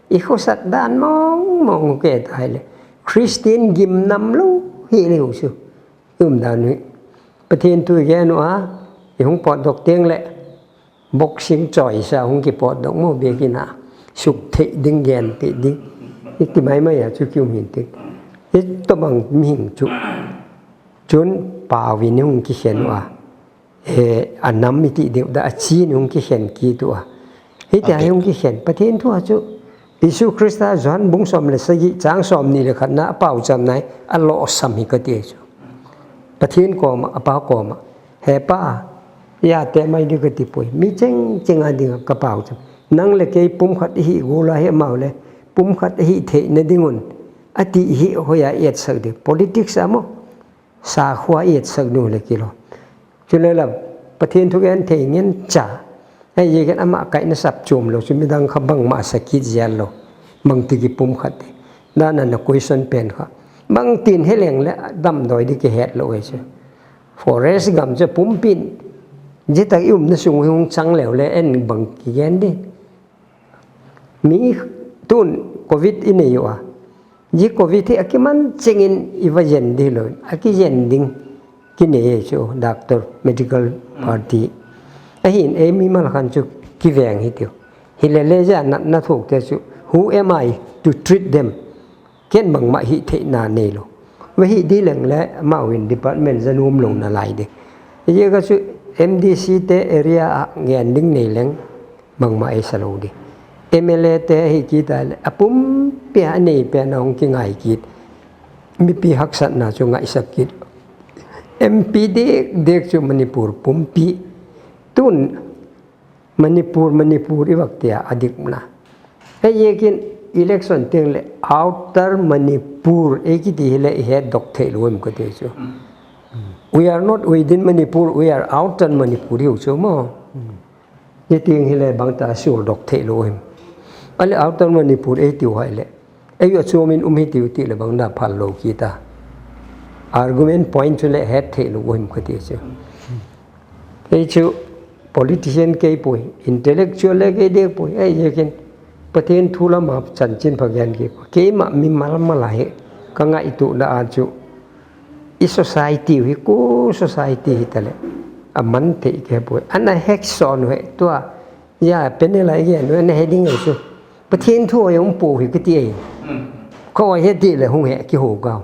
I khosat dan mong mong ke tai le. Christian gim nam lo hi le u chu. I um dan hi. Pathian thu i gen u a, i hung pot dok tiang le. Boxing choisa hung kipot dok mo, bek in a suk thei ding, gen thei ding. Iti mai mai a chu kium hin tin. Itobang mihing chu. Chun pau in hung kikhen u a. E, a nam iti deuh da, a chin hung kikhen kit u a. Hitia Okay. hung kikhen. Pathen thu a chu Jesu Christa John bung som le sagi chang som ni le khat na a pau cham nai a lo sam hi ka ti chu. Pathen koma, a pa koma. He pa, ya te mai di ka ti poi. Mi cheng cheng a ding ka pau cham. Nang le kei pum khat hi gu la he mau le. Pum khat hi thei na ding un. A ti hi hoya et sak di. Politics a mo. Sakhua i etsak nu le kilo. Chule la Pathen thu gen thei ngen cha. Hei ye gen ama kai na sap chom lo, chu midang kha bangma sakit jel lo. Bang ti ki pum khat te. Dana na question pen kha. Bang tin heleng le damdoi di ki het lo e chu. Forest gam chu pumpin. Jitak i um na sung hung chang leo le en bang ki gen di. Mi tun covid i nei u a. Ji covid hi a kiman chengin i va jen di lo. A ki jen ding. Ki nei e chu doctor, medical party. Ahin ei mimal khan chu ki veng hi tiu. Hi le le ja na, na thuk te chu. Who am I to treat them? Ken bangma hi theina nei lo. Va hi di leng le amau in department za num lo na lai di. Ye ka chu M D C te area a gen ding nei leng. Bangma ei sa lo di. M L A te hi kita le, a pumpi a nei pen a hung ki ngai kit. Mipi haksatna chu ngai sak kit. M P dek, dek chu Manipur pumpi. Tun Manipur, Manipur i vak tia a dik na. Hei ye kin election teng le outer Manipur, ei ki ti hi le i het dok thei lo em ka ti chu. We are not within Manipur, we are outer Manipur, hiu chu mo. Ni ting hi le bang ta siul dok thei lo him. Ale outer Manipur ei tiu hai le. Ei yo chu min um hi tiu ti le bang da phal lo ki ta. Argument point chu le het thei lo him ka ti chu. Ei chu politician kei pui, intellectual le kei dek pui, ei ye kin Pathen thu lama chanchin pha gen ki pui. Keima mimal mal a hi ka ngaito na a chu. I society hi ku society hi ta le. A man thei ke pui. Ana hek son he tua. Ya, pen la i gen, ana he ding e chu. Pathen thu oi um pu hi ka ti e. Ka oi he ti le hung he ki ho ka.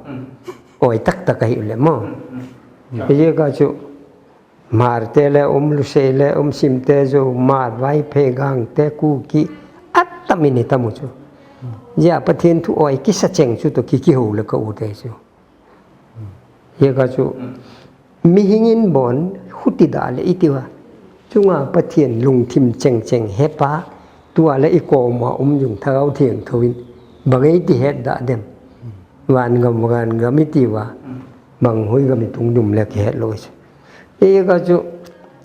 Oi tak tak a hi le mo. Ye ka chu. Hmar te le um, Lusei le um, Sim te, Zo, Hmar, Vaiphei, Gang te, Kuki, a tam in i tam u chu. Ya Pathen thu oi kisa cheng chu to ki, ki ho le ka u te chu. Ye ka chu. Mihing in bon, huti da le i ti va. Chunga Pathen lungthim cheng cheng he pa, tua le i koma um jung thagau thiang tho in. Bang ei ti het da dem. Van gam, van gam i ti va. Bang hui gam i tung dum le ki het lo chu. Ei ka chu,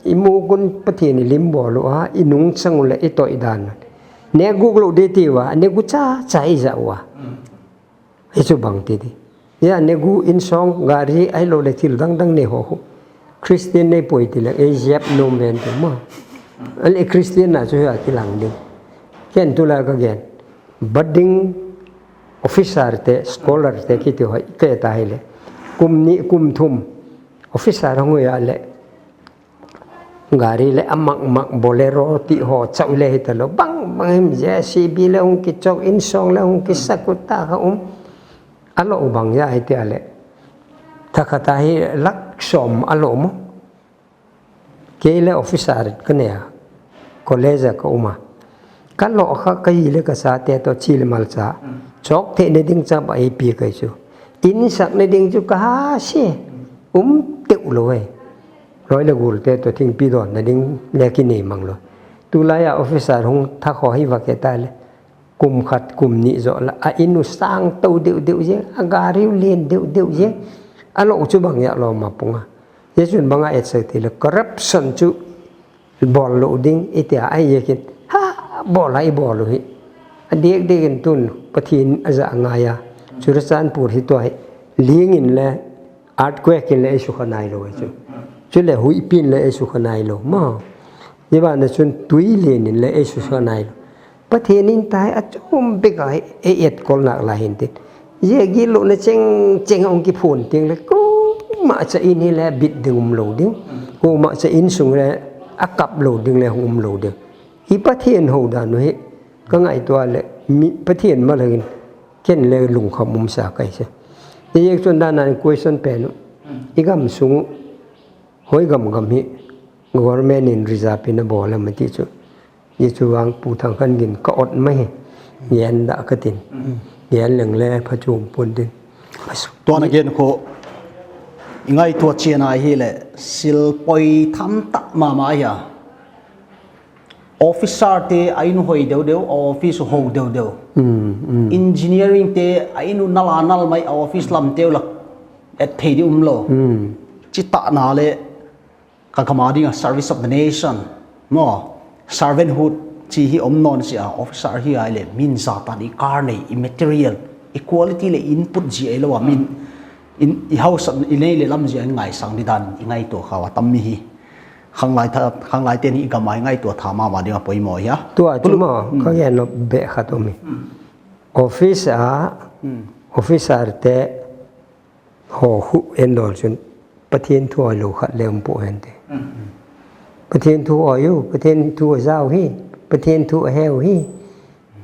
i mu kun Pathen i lim bol u a, i nung chang u le i toi dan. Ne guk lo de ti va, ne gu cha cha i ja u a. Hi chu bang ti di. Ya ne gu in song gari ai lo le thil dang dang ne ho ho. Christian nei poi ti le, ei jep nom ven tu ma. Ale Christian na chu ya ki lang ding. Ken tu la ka gen. Budding officer te, scholar te ki ti hoi, ke ta hi le. Kum ni, kum thum. Officer hong ya le. Gari le a mak mak Bolero ti ho chau le hi ta lo. Bang, bang him J C B le hung ki chau, in song le hung ki sakuta ka um. A lo bang ya hi ti a le. Tha kha ta hi lak som a lo mo. Kei le officer ka ne a. College a ka um a. Ka lo kha ka hi le ka sa te to chi le mal cha. Chok the ne ding cha ba ei pi ka chu. In sak ne ding chu ka ha si. Um te u lo e. Roi le gul te to thing pi don na ding le ki nei mang lo. Tu la ya officer hung tha kho hi va ke ta le. Kum khat, kum ni zo la. A in u sang to deu deu je. A gari u len deu deu je. A lo chu bang ya lo ma punga. Ye chun bang a et sai ti le corruption chu bol lo ding i ti a ai ye kin. Ha, bol a i bol u hi. A dik dik in tun Pathen a ja ngai a. Churachandpur hi tua hi. Ling in le earthquake in le ei su kha nai lo chu. Chu le hui pin le ei su kha nai lo. Ma. Ye ba na chun tui len in le ei su kha nai lo. Pathen in tai a chum bek a ei et kol nak la hin tin. Ye gi lo na cheng cheng ong ki phun ting le ko ma cha in hi le bit ding um lo ding. Ko ma cha in sung le akap lou ding le hung um lou ding. Hi Pathen hou dan u hi, ka ngaito a le, mi, Pathen malhangin, ken le lungkham umsa kahi se. Hijeh chun dan nan question pen u, i gamsung u, hoi gam gam hi, government in reserve in abol em ati chu. Hichu vang Pu Thangkhanngin ka ot mai hi, gen da ka tin. Gen leng le phachom pon tin. Tua na gen khu, i ngaito chena hi le, sil poi tham tah mama hi a. Officer te a in u hoi deu deu, a office u hou deu deu. Engineering te a in u nal a nal mai, a office lam teu la et thei di um lou. Chitah na le, ka gam a dinga service of the nation, mo, servanthood chi hi om non si a, officer hi a le, min ja tan i kar nei, i material, i quality le input ji a i lou a, min, in, i hausat, i nei le lam ji a i ngaisang di dan, i ngaito khau a tam mi hi. Khanglai tha, khanglai ten hi i gam a i ngaito tha mama dinga poimo hi a. Tua chu mo, ka gen nop be khat um hi. Office a, officer te, ho khu en dol chun Pathen thu oi lou khat le um po hen te. Pathen thu oi u, Pathen thu a jao hi, Pathen thu a heu hi.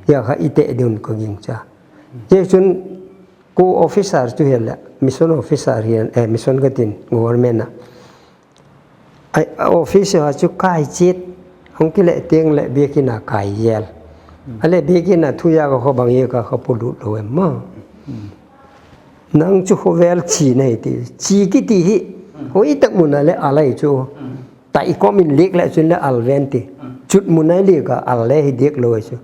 Ya kha i te dun ka ging cha. Je chun ko officer chu hel la, mission officer hian, eh, mission ka tin, government a. Ai, a office a chu kai chit, hung kile teng le biakin a kai jel. A le biakin a thu ya ka kho bang ye ka kha pu lut lo em ma. Nang chu khovel chi nei ti, chi kiti hi, hoi tak mun a le a lai chu. Ta i kom in lik le chun le al ven ti. Chut mun a lik a al le hi dik lo chu.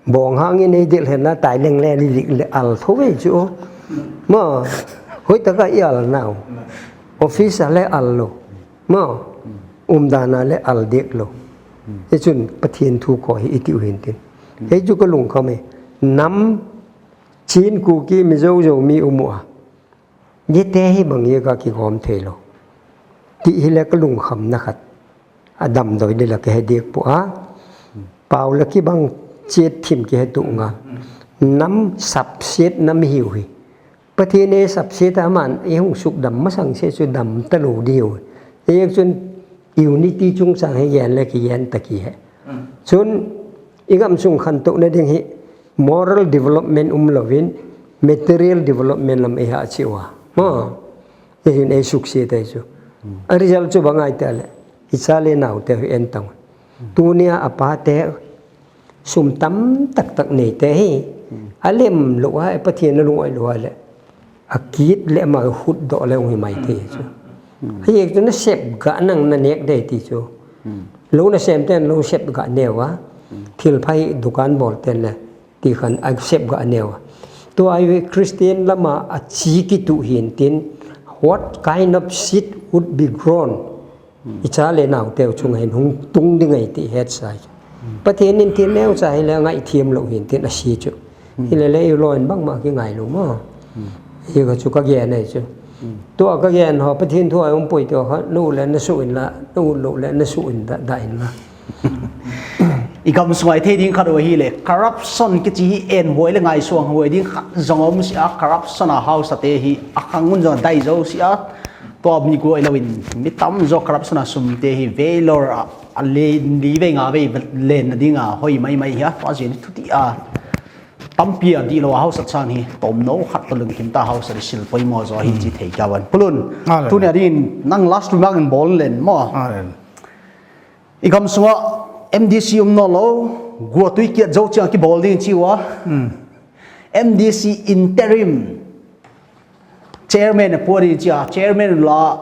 Bong hangin ei dil hen la tai leng le li lik le al tho ve chu. Ma, hoi taka i al nau. Office a le al lo. Ma, umdan a le al dik lo. Hichun Pathen thu ko hi i ti u hin tin. Hei chu ka lungkham e. Nam Chin Kuki Mizo Zomi um u a. Hite hi bang hi ka kigom thei lo. Ti hi le ka lungkham na khat. A damdoi le la ka he dik pu a. Pau le kibang chet thim ki he tu nga. Nam sapset nam hiu hi. Pathen e sapset a man e hung suk dam masang se chu dam ta lo diu. E chun unity chungchang hi gen le ki gen ta ki he. Chun i gam sung khantou na ding hi moral development um lovin material development lam i ha chi u a. Ma, i hin ei suk se tai chu. A result chu bang ai ta le. I cha le nau te hi en tang. Tunia a pa te sum tam tak tak nei te hi. A lem lo a, Pathen a lung oi lo a le. A kit le ma hut do le ung hi mai thei chu. Hi ek chu na sep ga nang na nek dei ti chu. Lo na sem ten lo sep ga neu a. Thil phai dukan bol ten le ti khan a sep ga neu a. Tu ai Christian lama a chi ki tu hin tin, what kind of seed would be grown? I cha le nau teu chung hin hung tung ding ai ti het sai. Pathen in thil neu cha hi le ngai thiam lo hin tin a si chu. Hi le le i lo in bang ma ki ngai lo ma. Hi ka chu ka gen ai chu. Tu a ka gen ho Pathen thu ai um poi tu ha nu le na su in la, nu lo le na su in da, da in la. I gam sungai thei ding khat u hi le corruption ki chi hi en huai le ngai suang huai ding khat jong um si a corruption a hausa te hi a khang un jong dai jo si a. Tua mi guai lo in, mi tam jo corruption a sum te hi vei lor a, a le li vei nga vei len na ding a hoi mai mai hi a, tua jin thuti a. Tampi a di lo a hausa chan hi, tom no khat to lungkim ta hausa di sil poimo jo hi chi thei ka van. Pulun, tuni a din, nang last remark in bol len mo. I gam sunga M D C um no lo, gua tui kiat jo chiang ki bol ding chi wa. M D C interim chairman a puan in chia, chairman la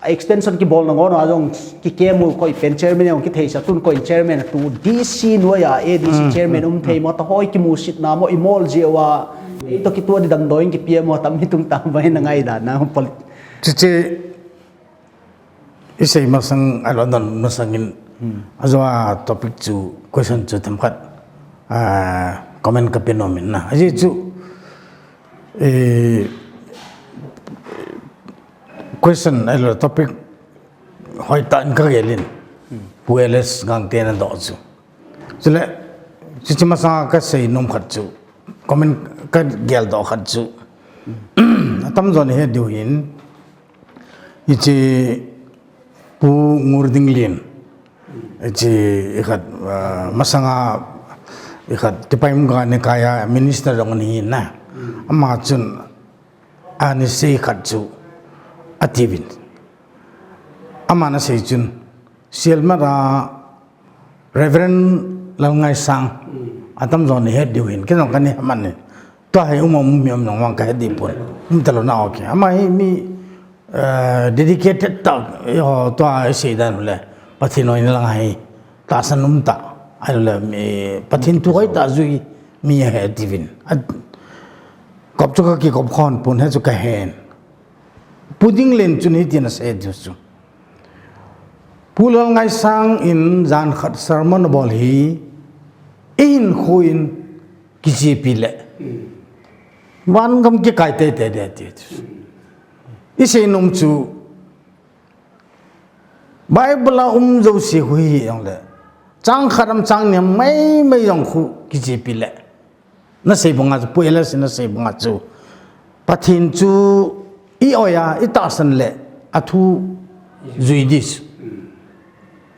extension ki bol na ngon a jong ki kemu koi pen chairman jong ki thei sa tun koi chairman a tu D C nuai a A D C chairman um thei mo ta hoi ki mu sit na mo i mol je wa i to ki tua di dam doing ki pia mo tam hi tung tam vai na ngai da na pol. Chichi. I sei masang, a lo don masang in, a jo a topic chu, question chu themkhat, a, comment ka pe nom in na. A ji chu, eh, question, a lo topic, hoi ta in ka gel in, Pu L S Gangte na do chu. Chule, chuchi masanga ka sei nom khat chu, comment ka gel doh khat chu. Atam jon he diu hin, hiche Pu Ngurdinglien, Hiche, ikhat, ah, masanga, ikhat, Tipaimukh Gana Kaya minister jong ahi na. Ama chun, ani sei khat chu, atiuvin. Aman asei chun, Sielmat a Reverend Lalngaisang, atamjo nahet diu hin, kei jong kahe man in. Tua hi um um mi um jong vang kahe dipon. Um talou na, okay. Ama hi mi, eh, dedicated tah, eiho tua isei dan u le. Pathen hoina lang hi tahsan um tah. Ahilou le mi Pathen thu hoitah jui mi ahi tiuvin. A, kop chu kakikop khom pon, hichu kahen. Pu Dinglen chun hitin asei diu chu. Pu Lalngaisang in jan khat sermon abol hi, ihinkho in kichepi le. Van gam kikai teitei ding ati. Isei nom chu, Bible a um jouse khu hi jong le, chang khat ham chang ni ham maimai jong khu kichepi le. Nasei banga chu, Pu L S in asei banga chu, Pathen chu i-oi a, itahsan le, athu jui ding.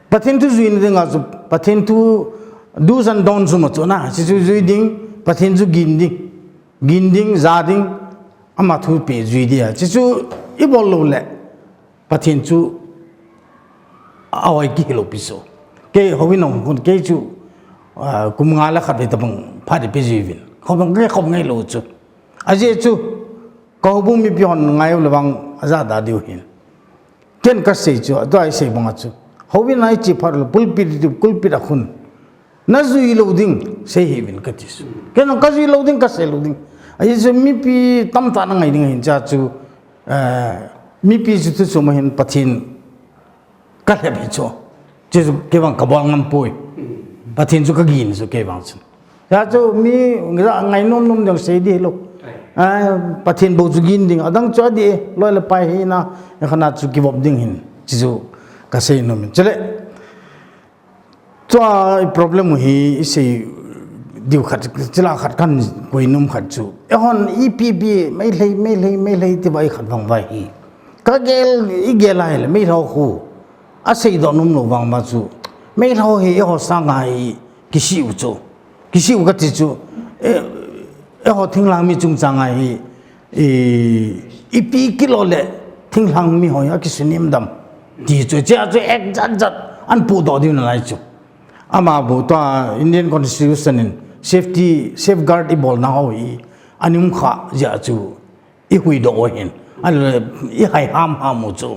Pathen thu juina dinga chu, Pathen thu do's and don'ts chu ma chu na, hichu jui ding, Pathen chu gin ding, gin ding, ja ding, ama thupeh jui ding a. Hichu ibol lou le, Pathen chu a-oi kihi lou pi chu. Kei houin a um khun kei chu, ah, kum nga le khat vei tabang phat ipi jui uvin. Khop bang kei khop ngai lou chu. Ajeh chu, ka houbung mipi hon ngai u le vang aja da diu hin. Ken kasei chu, atua isei banga chu. Houin a iche phat le pulpit, pulpit a khun. Najui lou ding, sei hih uvin kati chu. Ken jong kajui lou ding, kasei lou ding. Ajeh chu mipi tamtah na ngai ding ahin cha chu, eh, mipi chu tu chu ma hin Pathen kalhep hi chu. Chu chu kei vang kabol ngam poi. Pathen chu kagin chu kei vang chu. Cha chu mi ngai nom nom ding sei ding lou. Ah, Pathen bou chu gin ding. Adang chu adih, loi le pai hina, khana chu kivop ding hin. Chu chu kasei nom in. Chule, Chua problem u hi isei diu khat, chila khat kan koi nom khat chu. Eihon ipi ipi, Meitei, Meitei, Meitei ti vai khat vang vai hi. Kagel, igel a hile, Meitei khu. Asei doh nom lou vang ma chu. Meitei hi eiho sanga hi kisih u chu. Kisih u kati chu. E, eiho thinglhang mi chungchang a hi. I, ipi kilo le thinglhang mi ho hi akisunem dem. Ti chu, chea chu exact exact ahin pudoh diu nalai chu. Ama bou tua Indian Constitution in safety, safeguard ibolna ho hi ahin um kha jeh chu ihuhdoh u ahin. Ahile ihai hamham u chu.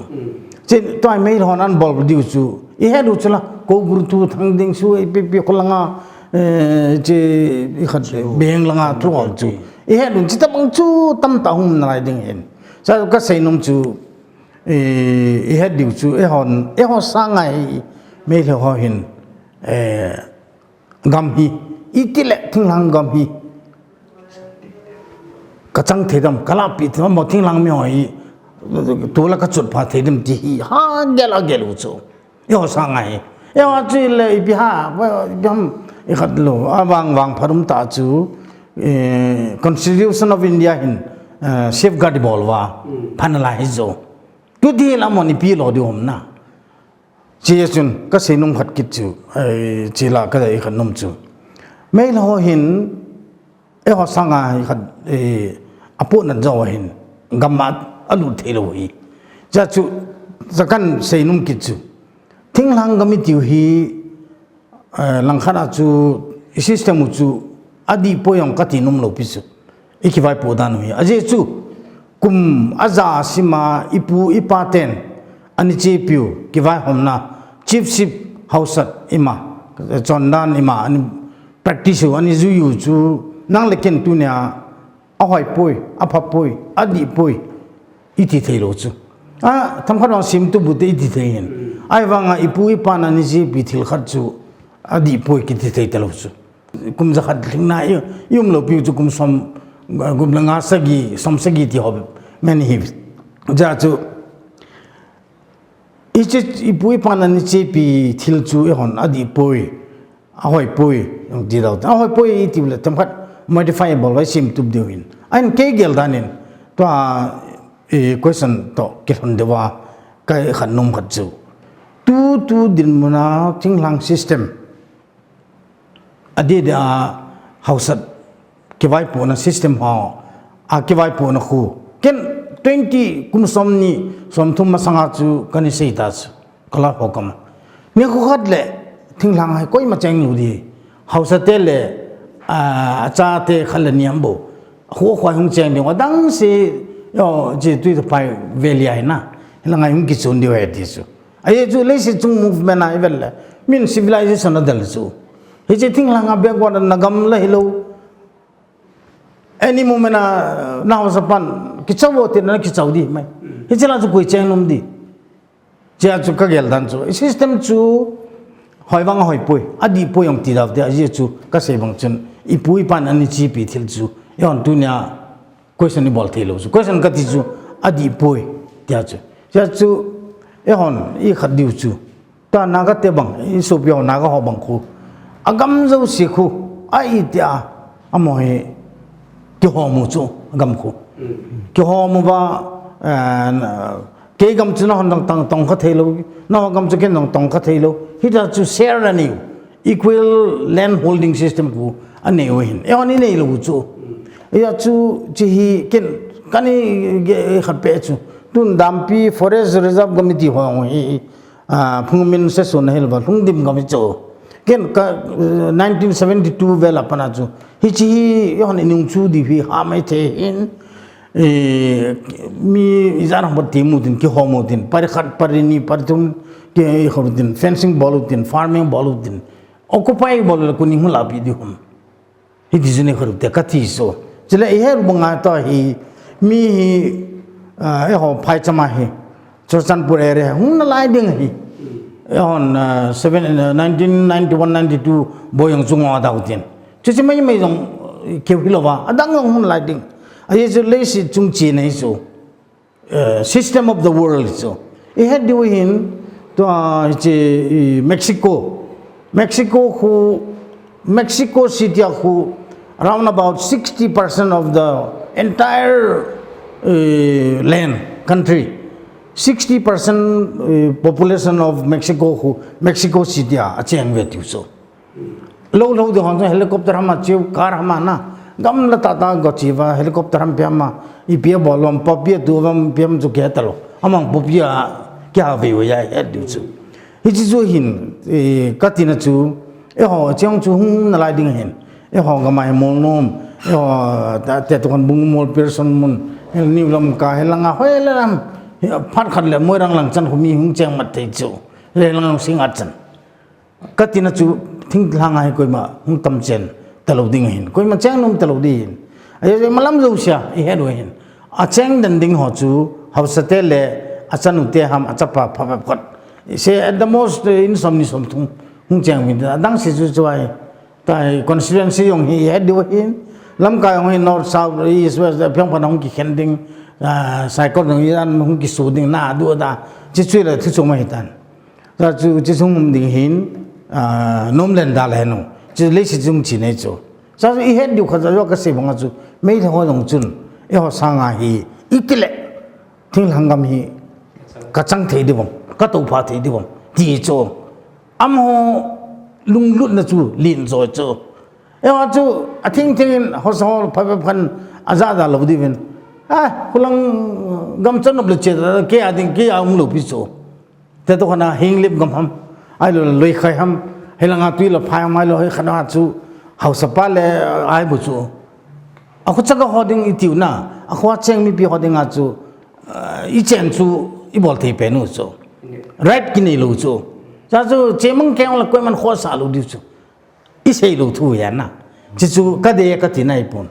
Chun tua Meitei hon ahin bol diu chu. Ihet u chu la, Kougrothu, Thangdingsu, ipi ipi kholanga, eh, che, ikhat, Beng langa thu ho chu. Ihet u chu tabang chu tamtah hung um nalai ding ahin. Cha kasei nom chu, eh, ihet diu chu, eihon, eiho sanga hi, Meitei ho hin, eh, gam hi, iti le thinglhang gam hi. Kachang thei dem, kalahpeh thei dem, mo thinglhang mi ho hi, tula kachot pha thei dem ti hi, ha gel a gel u chu. Eiho sanga hi. Eiho chu le ipi ham, ipi ham, ikhat lou, avang vangphat um tah chu, eh, Constitution of India hin, eh, safeguard ibol uva, pha nalai hi chu. Chuti la mo ni pi lo diu ham na. Chea chun, kasei nom khat kit chu, eh, chila ka ikhat nom chu. Meitei ho hin, eiho sanga hi khat, eh, apohnat jou ahin, gam a alut thei lou hi. Cha chu, cha kasei nom kit chu. Thinglhang gam itiu hi, eh, langkhat a chu, i system u chu, adih poi jong kati nom lou pi chu. Ikivaipoh dan u hi. Ajeh chu, kum aja asima ipu ipa ten, ahin chepiu, kivaihomna, chiefship, haosat ima, chondan ima, ahin practice u, ahin jui u chu, nang le ken tunia, ahoipoi, aphapoi, adihpoi, iti thei lou chu. A, themkhat vang semtup u te iti thei hin. Ahivanga ipu ipan ahin chepi thil khat chu, adihpoi kiti thei talou chu. Kum jakhat lhingna i, i um lou piu chu kum som, kum le nga sagi, som sagi ti ho, many hi. Cha chu, iche, ipu ipan ahin chepi thil chu eihon adihpoi, ahoipoi, jong ti dau. Ahoipoi iti le themkhat modify bol vai semtup diu hin. Ahin kei gel dan in, tua, eh, question toh kilhon diu va, ka ikhat nom khat chu. Tu tu dinmun a thinglhang system. Adeh deh a hausat kivaipohna system ho, a kivaipohna khu. Ken twenty kum somni, somthum masanga chu kana sei ta chu. Kala ho kama. Nikho khat le thinglhang a hi koima cheng lou ding. Hausate le, a, achate khat le ni ham bou. Khu khoi hung cheng ding. Adang se, yo, je tui to pai veli a hi na. Hilanga hung kichun ding ahi ti chu. Ahi chu leiset chung movement a i vet le. Min civilization a del chu. Hiche thinglhang a backward na gam la hilou. Any moment a na hausa pan kichau vo ti na kichau ding mai. Hiche la chu koi cheng nom ding. Chea chu ka gel dan chu. System chu hoi vang hoi poi. Adih poi jong ti dau te ahi chu ka sei bang chun. Ipu ipan ani chepi thil chu. Eihon tunia question i bol thei lou chu. Question kati chu adih poi tia chu. Chea chu eihon i khat diu chu. Tua Naga te bang, i sopi ho Naga ho bang khu. Agam jouse khu, a itia, amaho hi, kihomu chu, agam khu. Kihomu va, eh, kei gam chu nahon dang tang tong kha thei lou, nahon gam chu ken dang tong kha thei lou. Hita chu share na niu, equal land holding system khu, anei u hin. Eihon i nei lou chu. Hia chu, chi hi, ken, kani, ge, khat pe chu. Tun dampi Forest Reserve Committee ho hi, a, phungmin session na hilou va, lhungdim gam i chu. Ken ka, eh, nineteen seventy-two vel a pat a chu. Hiche hi, eihon i nung chu di hi ha mai thei hin, eh, mi ijat ham bou ti mu tin, kihomu tin, pari khat, pari ni, pari thum, ki, i ho tin, fencing bol u tin, farming bol u tin, occupy bol u le kuni hung lapi di hum. Hiti chu nei kha u te kati chu. Chule i he u banga tua hi mi hi, ah, eiho phaicham a hi. Churachandpur area hung nalai ding hi. Eihon, ah, seven, ah, nineteen ninety-one ninety-two boi jong chu ngo dau tin. Chuche mai mai jong, eh, keu hilou va. Adang jong hung nalai ding. Ahi chu leiset chung chena hi chu. Eh, system of the world chu. I het diu hin, tua, hiche, i, Mexico. Mexico khu, Mexico City a khu, around about sixty percent of the entire, eh, land, country. Sixty percent, eh, population of Mexico khu, Mexico City a, acheng ve tiu chu. Lou lou ding hon helicopter ham a cheu, car ham a na. Gamla tah tah go cheu va, helicopter ham pi ham a. Ipi a bol lom, poppy a tu vam, pi ham chu ke ta lou. Amang poppy a, kei a ve u ahi, het diu chu. Hiche chu hin, eh, kati na chu. Eiho, cheng chu hung nalai ding hin. Eiho, gam a hi mol nom. Eiho, ta, te tu kan bung mol person mun. He New Lamka, he langa, hoi le lam. He phat khat le Moirang lang chan khu mi hung cheng mat thei chu. Le lang sing a chan. Kati na chu thinglhang a hi koima hung tam chen talou ding ahin. Koima cheng nom talou ding ahin. Ahi, malam jousea, i het u ahin. Acheng den ding ho chu, hausate le, achanu te ham, achapa phabep khat. I se at the most, eh, in som ni som thum, hung cheng min. Adang se chu chu ahi. Tua hi constituency jong hi, i het diu ahin. Lamka jong hi north, south, east, west, phiang phan hung kikhen ding, ah, Saikot jong hi an hung kisu ding, na du da. Chi chu le thu chu ma hi tan. Tua chu, chu chung um ding hin, ah, nom len da le nu. Chu leiset chung chi nei chu. Sa chu i het diu khat chu ka sei banga chu. Meitei ho jong chun. Eiho sanga hi. Iti le. Thinglhang gam hi. Ka chang thei diu vang. Ka toupha thei diu vang. Ti chu. Amaho lunglutna chu. Lin jo chu. Eiho chu. A thing thing in. Ho sa ho pha pha phan. A ja da lou diu vin. Ah, khulang gam chan nop le che. Kei a ding kei a um lou pi chu. Te to khana Henglep gam ham, ahilou le Loikhai ham, hilanga Tuilaphai ham, ahilou le khana chu, hausapa le, ahi bu chu. Akhu chaka ho ding i tiu na, akhu a cheng mipi ho dinga chu, ah, i chen chu, i bol thei pen u chu. Right kinei lou chu. Cha chu, chemang keng le koiman khosa lou diu chu. I sei lou thu ahi na. Chi chu ka dei ka ti nai pon.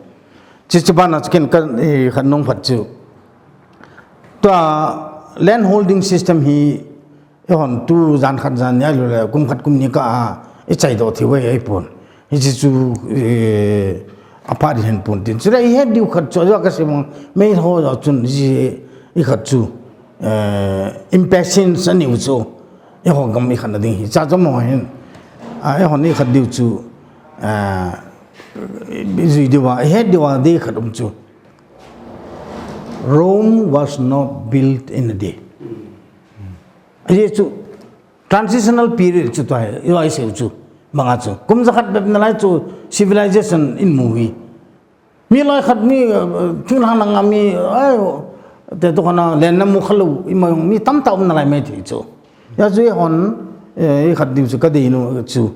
Chi chu bana chu ken ka, eh, khat nung phat chu. Tua land holding system hi, eh, hon tu jan khat jan ni ahilou le kum khat kum ni kah a, i chai doh thei u ahi pon. Hi chi chu, eh, a phat hi hen pon tin. Chu le i het diu khat chu, a ka sei mang, mei ho chun, i, i khat chu. Eh, impatience a neiu chu, eiho gam i khat na ding hi, cha cha mo hin, ah, eiho ni khat diu chu, ah, i zui diu va, i het diu va, dei khat um chu. Rome was not built in a day. Ahi chu, Transitional period chu tua hi, i lai seu chu, banga chu. Kum jakhat bep nalai chu civilization in mu hi. Mi lai khat mi, uh, thinglhang langa mi, ai, te to kana len na mu khalou, i ma mi tamtah um nalai mai thei chu. Ya chu i hon, eh, i khat ding chu ka dei nu chu.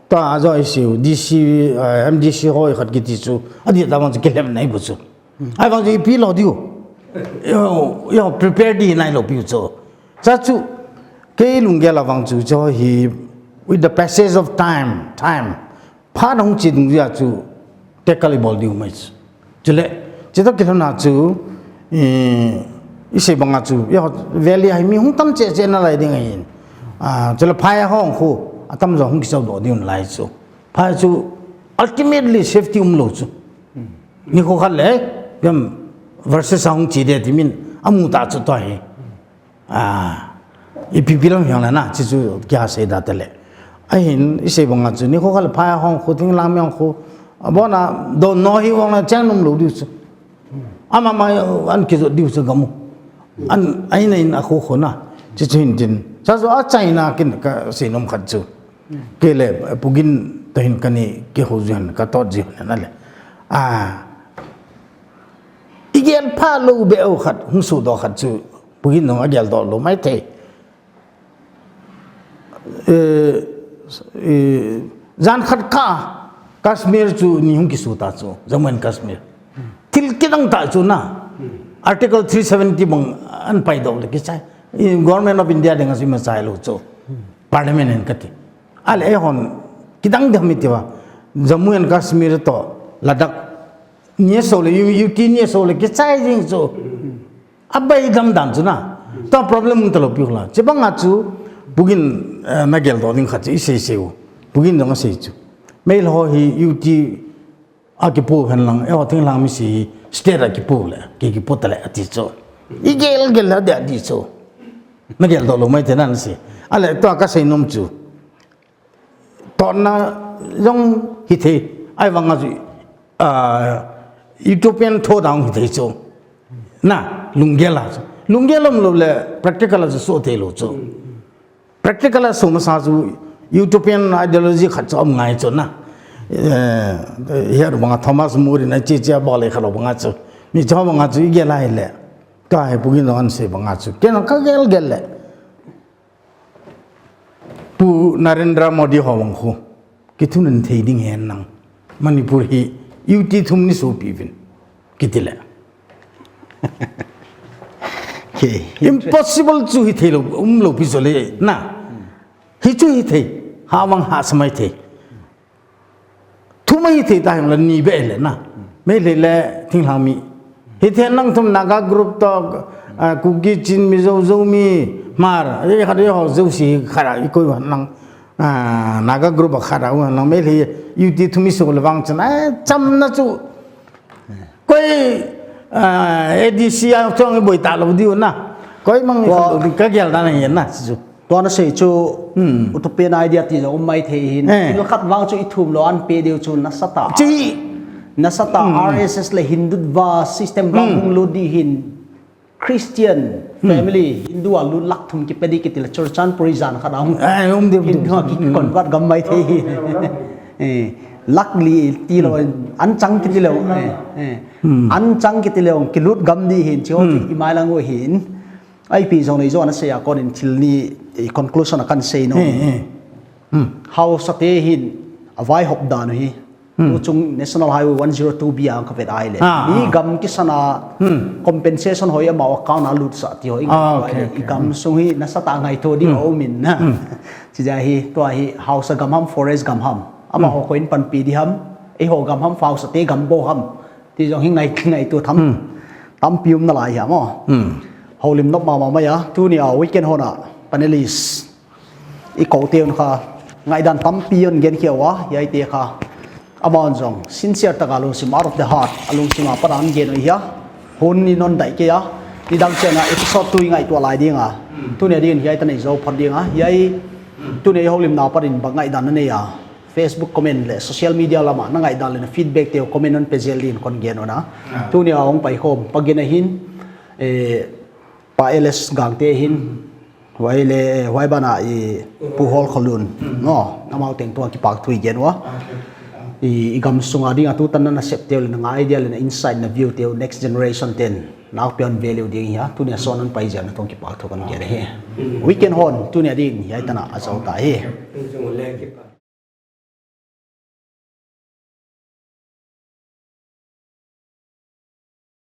Ta a jo i seu, D C, uh, M D C ho i khat kiti chu. A di ta bang chu kilhem nai bu chu. Ai vang chu ipi lo diu. Yo, yo, prepare di nai lo piu chu. Cha chu, kei lunggel a vang chu chu hi, with the passage of time, time. Phat hung chi dung jia chu, tackle i bol diu mai chu. Chule, chi to kilhona chu, i, i sei banga chu, yo, valley a hi mi hung tam che che nalai ding ahin. Ah, chule phai a hung khu, atam jo hung kichau doh diu nalai chu. Phai chu, ultimately safety um lo chu. Nikho khat le, gam versus a hung chi de ti min, amu ta chu tua hi. Ah, ipi pi lam hiang la na, chi chu kia sei da te le. Ahin, i sei banga chu, nikho khat le phai a hung khu, thinglang mi hung khu, abona, do no hi vang la chang num lo diu chu. Ama ma an kijot diu chu gamu. An, aina in a khu khu na, chi chu hin tin. Cha chu a China kin ka sei nom khat chu. Kei le, Pu Gin toh hin kani kihou jiu hen, ka tot jiu hen ale. Ah, i gel pha lou beh u khat, hung sodoh khat chu, Pu Gin jong a geldoh lou mai thei. Eh, eh, jan khat kah, Kashmir chu ni hung kisu ta chu, Jammu and Kashmir. Thil kidang tah chu na, Article three seventy bang an paidoh le kichai. I Government of India dinga chu ima chai lou chu. Parliament in kati. Ale eihon, kidang ding ham i ti uva. Jammu and Kashmir toh, Ladakh, ni a so le, U-, U T ni a so le, kichai jing chu. A bai dam dan chu na. Tua problem um ta lou pi u la. Chi banga chu, Pu Gin, eh, na geldoh ding khat chu, i sei sei u. Pu Gin jong a sei chu. Meilhei ho hi U T a kipu hen lang, eiho thinglhang mi si hi state a kipu le, ki kipu ta le ati chu. I gel gel la de ati chu. Na geldoh lou mai thei nan si. Ale tua ka sei nom chu. Totna jong hi thei. Ai vang a chu, ah, utopian tho dang hi thei chu. Na, lunggel a chu. Lunggel um lou le practical a chu so thei lou chu. Practical a so masa chu utopian ideology khat chu um ngai chu na. Eh, hi a banga Thomas More in a chi chi a bol le kha lou banga chu. Mi chu banga chu i gel a hi le. Ka hi Pu Gin jong an sei banga chu. Ken ka gel gel le. Pu Narendra Modi ho vang khu, kithum in thei ding hen lang. Manipur hi U T thum ni sopi uvin. Kiti le. Okay. Impossible chu hi thei lou, um lou pi jo le na. Hi chu hi thei, ha vang ha samai thei. Thum a hi thei ta hi la ni beh le na. Meilhei le thinglhang mi. Hi thei nang thum Naga group toh, ah, Kuki, Chin, Mizo, Zomi, Hmar. Ei khat ei ho Zo si khat a i koi u hen lang. Ah, Naga group a khat a u hen lang. Meilhei U T thum i so le vang chan. Eh, chamna chu. Koi, ah, A D C a chong i boi ta lou diu na. Koi mang i khat lou diu ka gel dan ahi na chu. Tua na sei chu, hmm, utopian idea ti jong um mai thei hin. Eh. Thil khat vang chu i thum lou an pe diu chu nasatah. Chi. Nasatah, hmm, R S S le Hindutva system vang, hmm, hung lut di hin. Christian, hmm, family, Hindu a lut lakh thum kipe di kiti le Churachandpur jan khat a hung. Eh, um diu, um diu. Hindu a ki, hmm, convert gam mai thei hi. Eh, lakh li ti lou, hmm, an chang kiti lou. Eh, eh. Hmm. An chang kiti lou, kilut gam di hin, chi ho, hmm, i mai lang u hin. Ipi jong le i jo ana sei a kon in thil ni, eh, conclusion a kan sei nom. Eh, eh. Hmm. Haosa te hin a vaihop dan u hi. Hmm. Tuchung National Highway one zero two B a ka vet a ahile. Ah, mi, ah, gam kisan a, hmm, compensation ho hi amau account a lutsah ti ho i, ah, okay, okay, i gam, hmm, sung hi nasatah ngaito di, hmm, a um in na. Hmm. Chi ja hi, tua hi haosa gam ham, forest gam ham. Amau, hmm, ho koi in panpi di ham, eiho gam ham, haosa te gam bou ham. Ti jong hi ngai, ngaito tham. Hmm. Tampi um nalai hi a mo. Hmm. Houlim nop mama mai a. Tuni a weekend hon a panelist i kou te un kha. Ngaidan tampi un gen khia uva. Hiai te kha. Amahon jong sincere taka lungsim, out of the heart. A lungsim a pat a an gen u hi a. Hun in hon dai kei a. Nidang chen a episode two i ngaihtuah lai ding a. Hmm. Tuni a ding in hiai tan i jou phot ding a. Hiai, hmm, tuni a i houlimna a pat in bang ngaidan na nei a. Facebook comment le social media lama na ngaihdan le na feedback te u comment hon pe jel din kon gen u na. Ah. Tuni a hung pai khom pa Gin a hin, eh, pa L S Gangte a hin, Huai le, huai bana i Pu Hol Kholun, no, amau teng tua kipak thu i gen ua. I, i gam sunga dinga tutan na nasep teu le na ngai dia le na insight na view teu next generation ten. Nau pian value ding hia, tunia son an pai jia na tong kipak thu kan gen hi. Weekend hon, tunia din, hiai tana a chau ta hi.